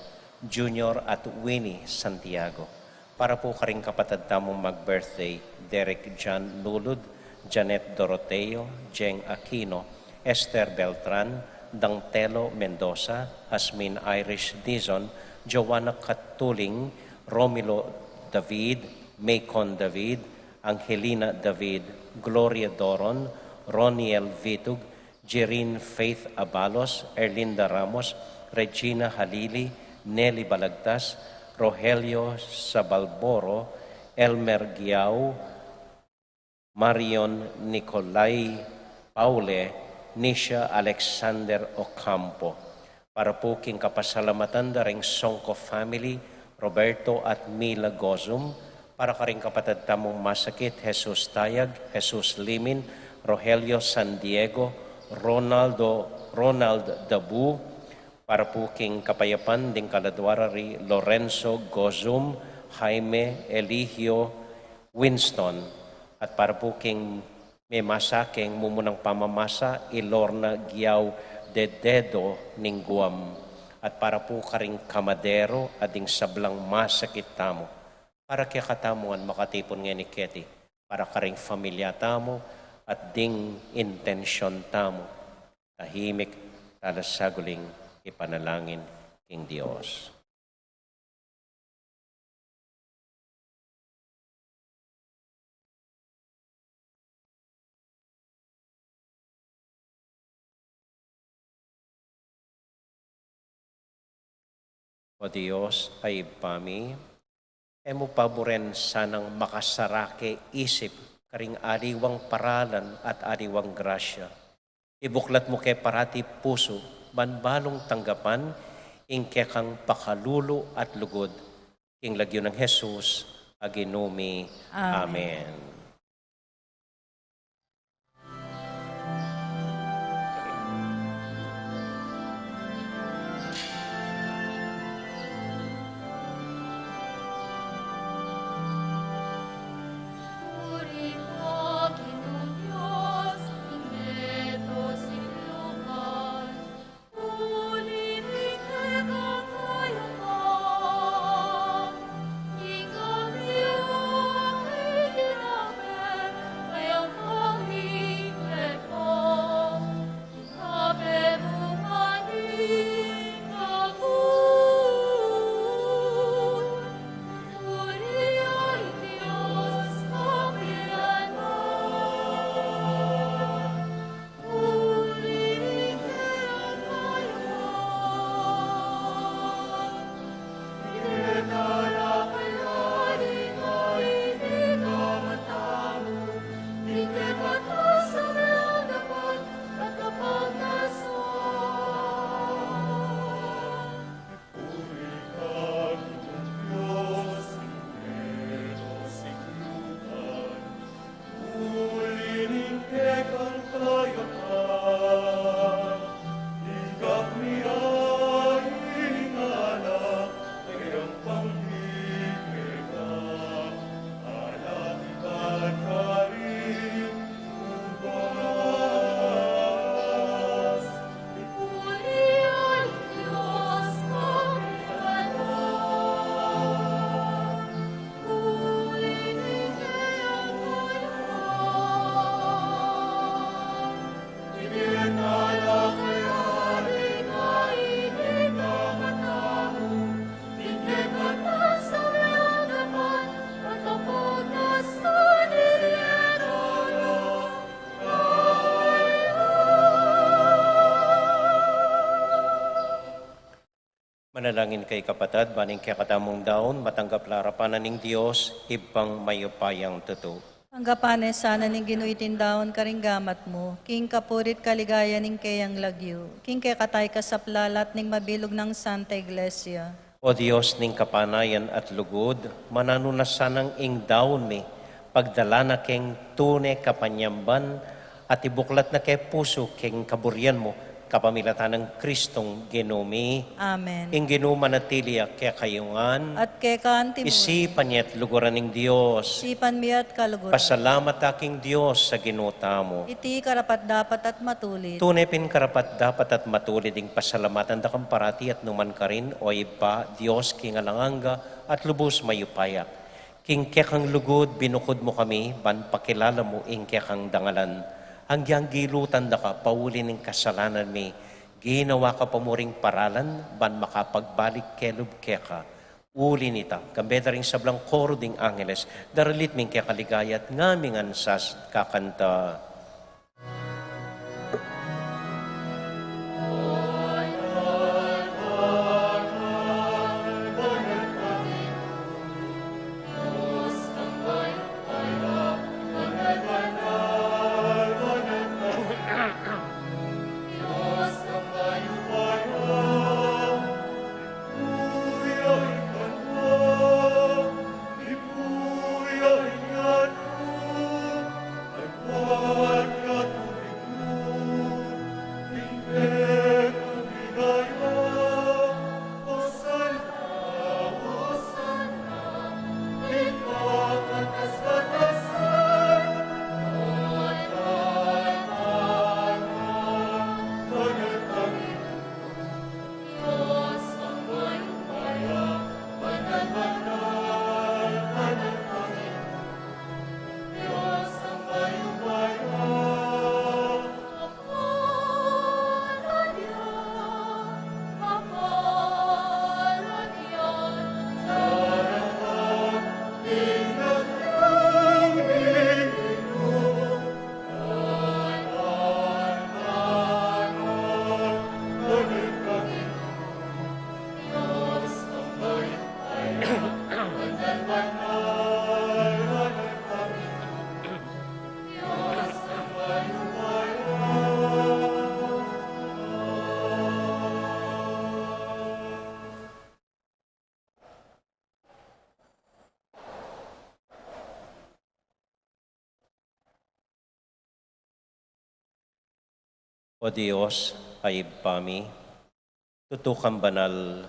Junior at Winnie Santiago. Para pu karing kapatad tamung mag-birthday, Derek John Lulud, Janet Doroteo, Jeng Aquino, Esther Beltran, Dangtelo Mendoza, Asmin Irish Dizon, Joanna Katuling, Romilo David, Macon David, Angelina David, Gloria Doron, Roniel Vitug, Jerin Faith Abalos, Erlinda Ramos, Regina Halili, Nelly Balagtas, Rogelio Sabalboro, Elmer Giau, Marion Nicolai Paule, Nisha Alexander Ocampo. Para pu king kapasalamatan da ring Songko family, Roberto at Mila Gozum. Para karing kapatad tamung masakit, Jesus Tayag, Jesus Limin, Rogelio San Diego, Ronaldo, Ronald Dabu. Para pu king kapayapan ding kaladua ra ri Lorenzo Gozum, Jaime Eligio Winston. At para pu king memasa king mumunang pamamasa, i Lorna Giau de Dedo ning Guam. At para pu karing kamadero at ding sablang masakit tamu. Para kekatamu ngan makatipun ngeni keti, para karing familia tamu at ding intensyon tamu. Tahimik tala saguling ipanalangin king Dios. O Dios a Ibpa mi, e mu paburen sanang makasarake isip karing aliwang paralan at aliwang grasya. Ibuklat mu ke parati pusu, ban balung tanggapan ing kekang pakalulu at lugud. King lagyu nang Jesus a Ginu mi. Amen. Amen. Manalangin kayu, kapatad, ban ing kekatamung daun matanggap la arapan na ning Dios, Ibpang mayupayang tutu. Tanggapan na sana ning Ginu iting daun karing gamat mu, king kapuri't kaligayan ning keyang lagyu, king kekatamu ing kasaplalan at ning mabilug nang Santa Iglesia. O Dios ning kapanayan at lugud, mananu na sanang ing daun mi pagdala na king tune kapanyamban at ibuklat na king pusu king kaburian mu, kapamilatan nang Kristong Ginu mi. Amen. Ing Ginu manatili ya kekayu ngan. At keka antimu rin. Isipan ya at luguran ing Dios. Isipan mi at kaluguran. Pasalamat ta king Dios a Ginu tamu. Iti karapat-dapat at matulid. Tune pin karapat-dapat at matulid ing pasalamatan da kang parati at numan karin, O Ibpa, Dios king alang angga at lubus mayupaya. King kekang lugud binukud mu kami, ban pakilala mu ing kekang dangalan. Agyang gilutan da ka pauli ning kasalanan mi, ginawa ka pa mu ring paralan, ban makapagbalik kelub keka. Uli nita, kambe da ring sablang koro ding angeles, daralit mi ing keka ligaya at ngaming ansas kakanta. O Dios, a Ibpa mi, tutu kang banal,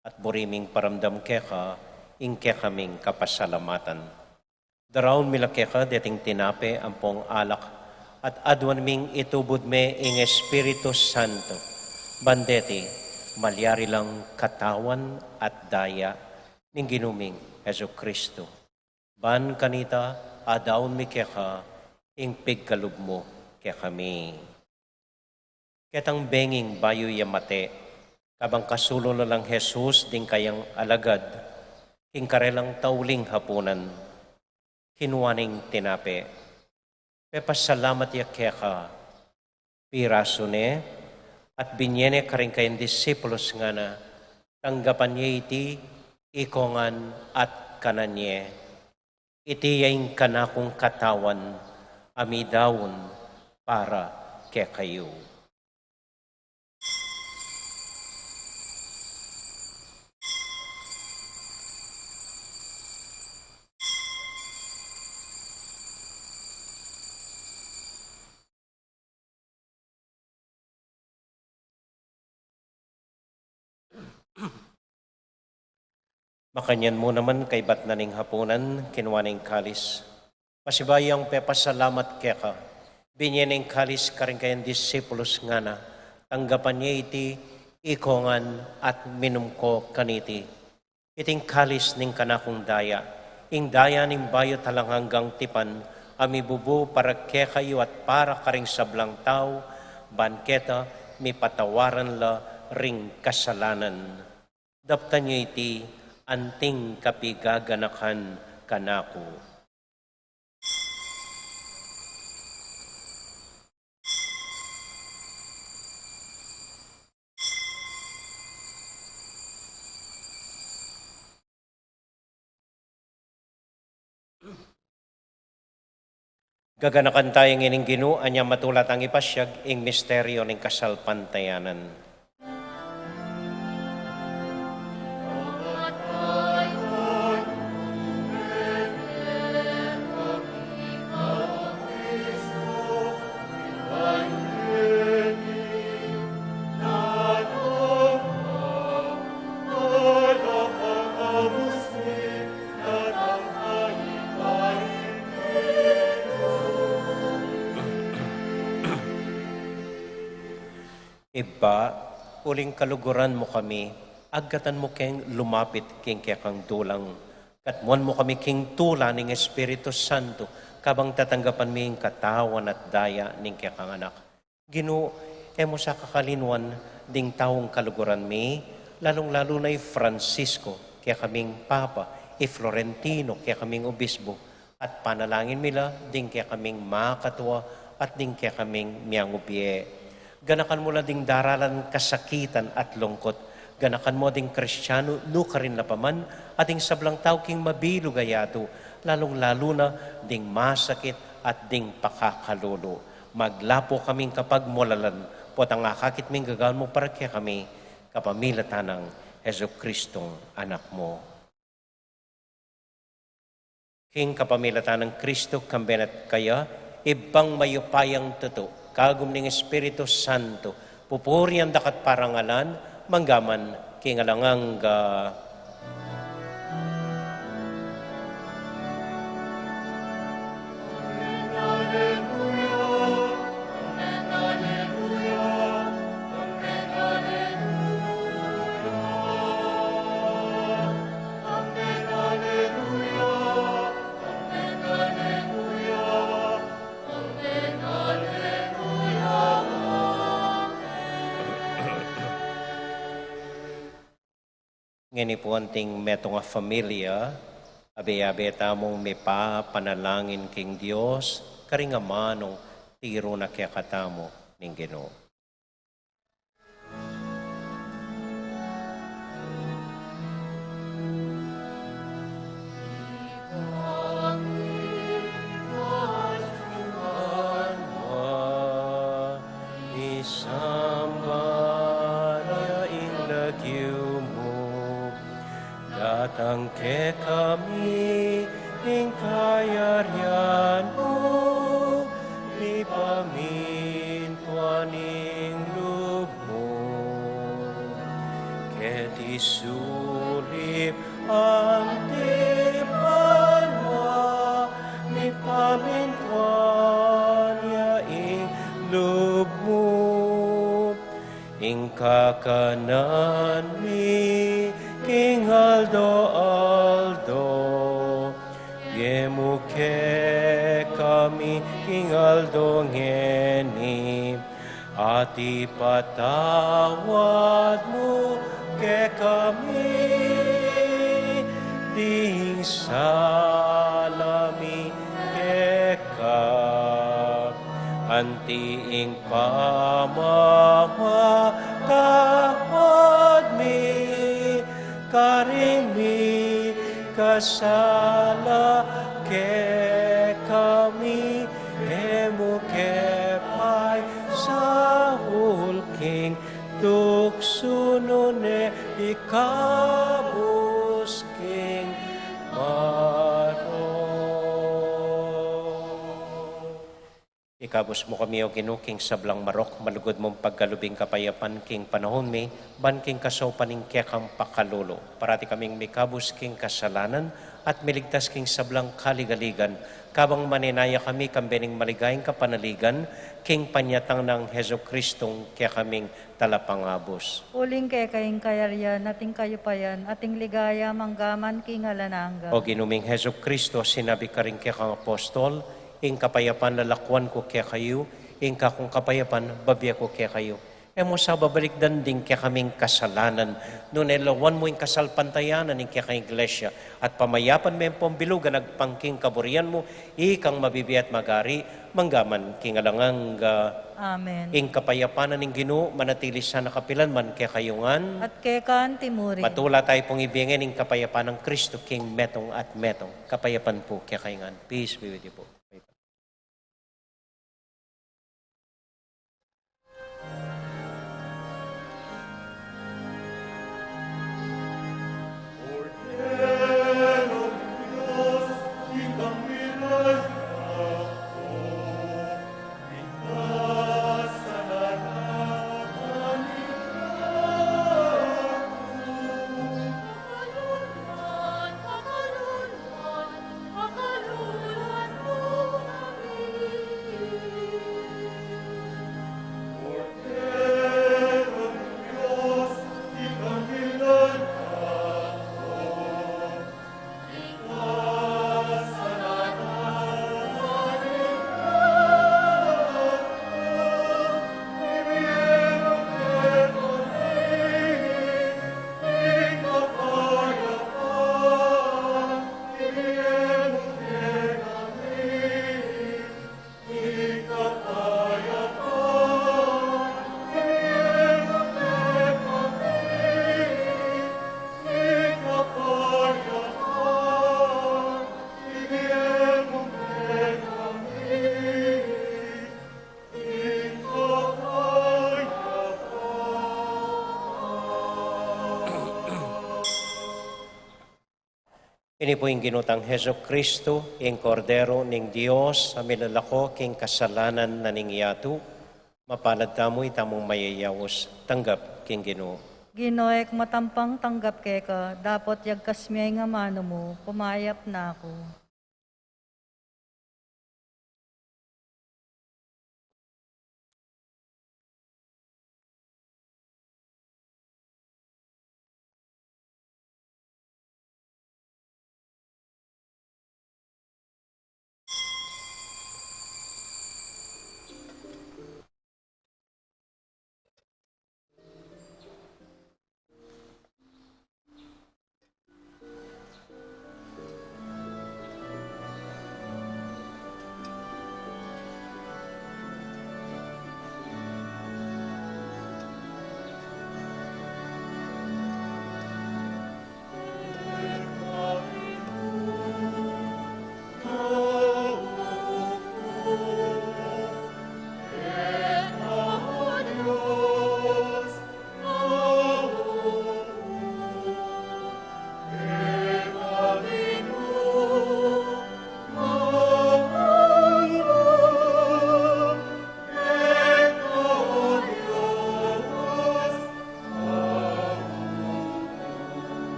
at buri ming paramdam keka ing kekaming kapasalamatan. Daraun mi la keka deting tinape ampong alak, at aduan ming itubud me ing Espiritu Santo, ban deti malyari lang katawan at daya ning Ginu ming Jesucristo. Ban kanita, adaun mi keka ing pigkalub mu kekami. Ketang benging bayu ya mate, kabang kasulung la nang Jesus ding kayang alagad, king karelang tauling hapunan, kinua ne ing tinape, pepasalamat ya keka, pirasu ne, at binye ne karing kayang disipulus, ngana, tanggapan ye iti, ikongan at kanan ye. Iti ya ing kanakung katawan, a midaun para kekayu. Makanyan mu naman kaybat na ning hapunan, kinua ne ing kalis. Pasibayu yang pepasalamat keka, binye ne ing kalis karing kayang disipulus, ngana, tanggapan ye iti, ikongan at minum ko kaniti. Iti ing kalis ning kanakung daya, ing daya ning bayu at alang anggang tipan, a mibubu para kekayu at para karing sablang tau, ban keta mipatawaran la ring kasalanan. Daptan ye iti anting kapigaganakan kanaku. Gaganakan taya ngening Ginu, anya matula tang ipasiag ing misteryo ning kasalpantayanan. Ibpa, uling kaluguran mu kami, agkatan mu keng lumapit king kekang dulang, katmuan mu kami king tula ning Espiritu Santo, kabang tatanggapan mi ing katawan at daya ning kekang Anak. Ginu, e mu sa kakalinwan ding taung kaluguran mi, lalung-lalu na i Francisco, kekaming Papa, i Florentino, kekaming Obispo, at panalangin mi la ding kekaming makatua at ding kekaming miangubie. Ganakan mu la ding daralan kasakitan at lungkut. Ganakan mu ding Kristianu nukarin la pa man, at ding sablang tau king mabilug a yatu, lalung-lalu na ding masakit at ding pakakalulu. Maglapu kaming kapagmulalan, potang akakit ming gagawan mu para kekami, kapamilatan nang Jesucristong Anak mu. King kapamilatan nang Kristo, kambe na at kaya, Ibpang mayupayang tutu, kagum ning Espiritu Santo, pupurian da ka at parangalan, mangga man king alang angga. Ngeni pu anting metung a familia, abe-abe tamung mipapanalangin king Dios, karing amanung tiru na kekatamu ning Ginu. Isamban ya ing lagyu mu, datang kekami ing kayarian mu, mipamintuan ing lub mu keti sulip anti banua, mipamintuan ya ing lub mu. Ing kakanan mi king aldo-aldo, ibie mu kekami king aldo ngeni, at ipatawad mu kekami ding sala mi keka, anti ing pamamatawad mi karing mikasala kekami, e mu ke paisaul king tuksu, nune ikabus king marok. Ikabus mu kami, O Ginu, king sablang marok, malugud mung pagkalub ing kapayapan king panaun mi, ban king kasaupan ning kekang pakalulu, parati kaming mikabus king kasalanan, at miligtas king sablang kaligaligan, kabang manenaya kami kambe ning maligayang kapanaligan, king panyatang nang Jesucristong kekaming Talapangabus. Uling keka ing kayarian, at ing kayupayan, at ing ligaya, mangga man king alang angga. O Ginu ming Jesucristo, sinabi karing kekang apostol, ing kapayapan lalakuan ku kekayu, ing kakung kapayapan babie ku kekayu. E mu sa babalikdan ding kekaming kasalanan, nune lawan mu ing kasalpantayanan ning kekang Iglesia, at pamayapan me ampong bilugan agpang king kaburian mu, ikang mabibie at magari, mangga man king alang angga. Amen. Ing kapayapan na ning Ginu manatili sana kapilan man kekayu ngan. At keka anti mu rin. Matula tayu pung ibie ngeni ing kapayapan nang Kristo king metung at metung. Kapayapan pu kekayu ngan. Peace be with you po. Ini pu ing Ginu tang Jesucristo, ing Kordero ning Dios, a milalako king kasalanan na ning yatu. Mapalad tamu, ita mung mayayaus tanggap king Ginu. Ginu, e ku matampang tanggap keka, dapot yagkas me ing amanu mu, kumayap na ku.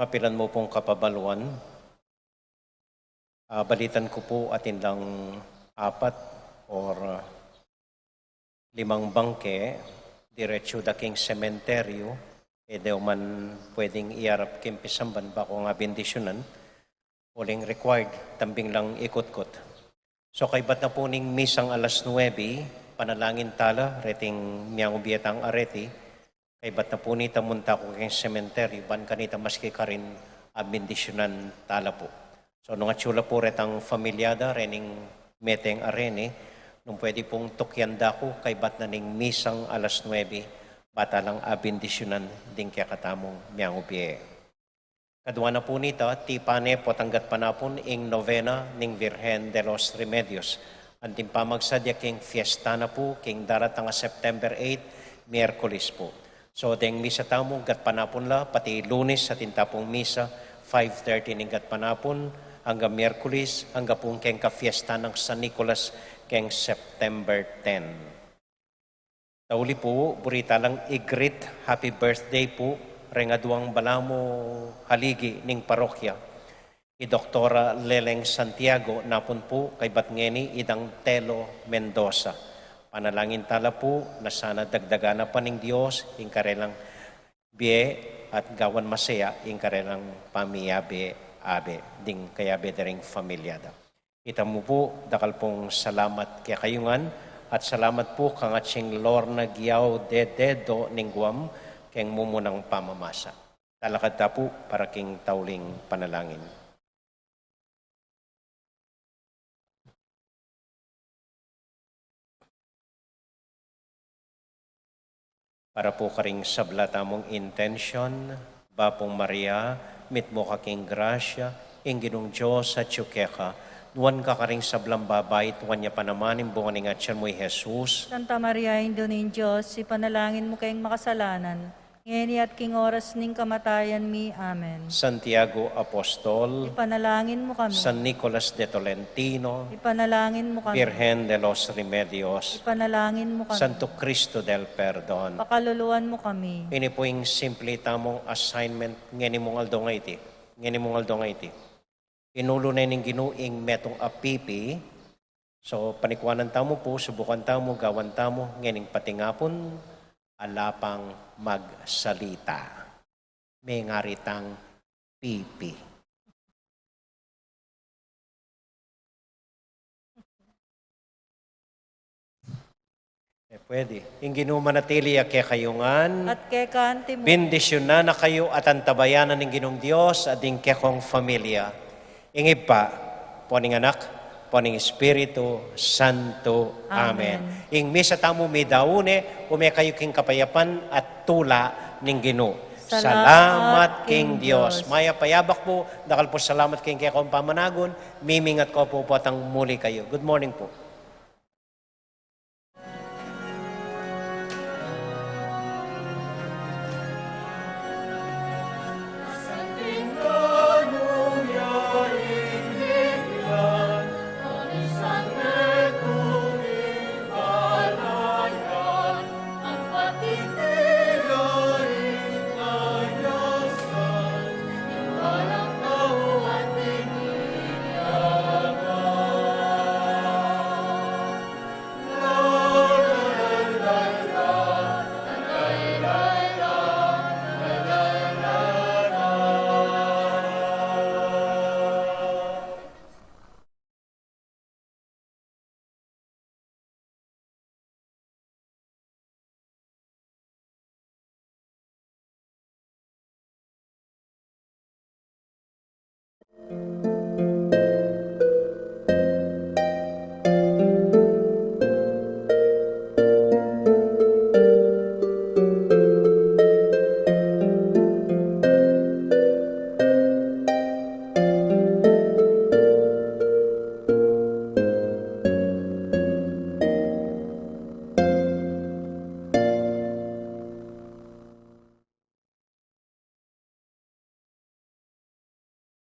Mapilan mu pung kapabaluan, ah, balitan ku pu atin lang apat or limang bangke, diretsu da king sementeryu, e de man pwedeng iarap king pisamban baku nga bendisyunan, uling required, tambing lang ikutkut. So, kaybat na pu ning misang alas nuebe, panalangin tala, reting miangubie tang areti, kaybat na pu nita munta ku king sementeryu, ban kanita maski karin, a, bendisyunan tala pu. So, nung atsu la pu retang familia da, rening meteng areni, nung pwede pung tukyan da ku, kaybat na ning misang alas nuebe, ba talang abendisyunan ding kekatamung miangubie. Kadua na pu nita, tipan ne potang gatpanapun ing novena ning Virgen de los Remedios. Anting pamagsadya king fiesta na pu, king daratang a September eight, Miyerkules pu. So, deng misa tamu, gatpanapun la, pati Lunes, atin ta pung misa, five thirty ning gatpanapun, anggang Miyerkules, anggang pung keng kafiesta nang San Nicolas, keng September ten. Tauli pu, buri talang i-greet happy birthday pu, reng aduang balamu haligi ning parokya, i Doktora Leleng Santiago, napun pu, kaybat ngeni i dang Telo Mendoza. Panalangin tala pu, na sana dagdagan na pa ning Dios ing karelang bie at gawan masaya ing karelang pamiabe-abe, ding kayabe da ring familia da. Ita mu pu, dakal pung salamat kekayu ngan, at salamat pu kang Atsing Lorna Guiao de Dedo ning Guam, keng mumunang pamamasa. Talakad ta pu para king tauling panalangin. Para pu karing sabla tamung intensyon, Bapu Maria, mitmu ka king grasya, ing Ginung Dios atyu keka, nuan ka karing sablang babai, at nuan ya pa naman ing bunga ning atyan mu, i Jesus. Santa Maria, Indu ning Dios, ipanalangin mu keng makasalanan, ngeni at king oras ning kamatayan mi. Amen. Santiago Apostol, ipanalangin mu kami. San Nicolas de Tolentino, ipanalangin mu kami. Virgen de los Remedios, ipanalangin mu kami. Santo Cristo del Perdon, pakaluluan mu kami. Ini pu ing simple tamung assignment ngeni mung aldo ngeni. Ngeni mung aldo ngeni. Inulu ne ning Ginu ing metung a pipi. So, panikuanan tamu pu, subukan tamu, gawan tamu, ngening patingapun, ala pang magsalita. Mengari tang pipi. E pwede. Ing Ginu manatili ya kekayu ngan. At keka antimu. Bendisyunan na kayu at antabayanan ning Ginung Dios at ding kekong familia. Ing Ibpa, ampo ning Anak, ampo ning Espiritu Santo. Amen. Amen. Ing misa tamu midaun ne, ume kayu king kapayapan at tula ning Ginu. Salamat king Dios. Mayap a yabak pu, dakal pu salamat king kekong pamanagun, mimingat ko pu potang muli kayu. Good morning pu.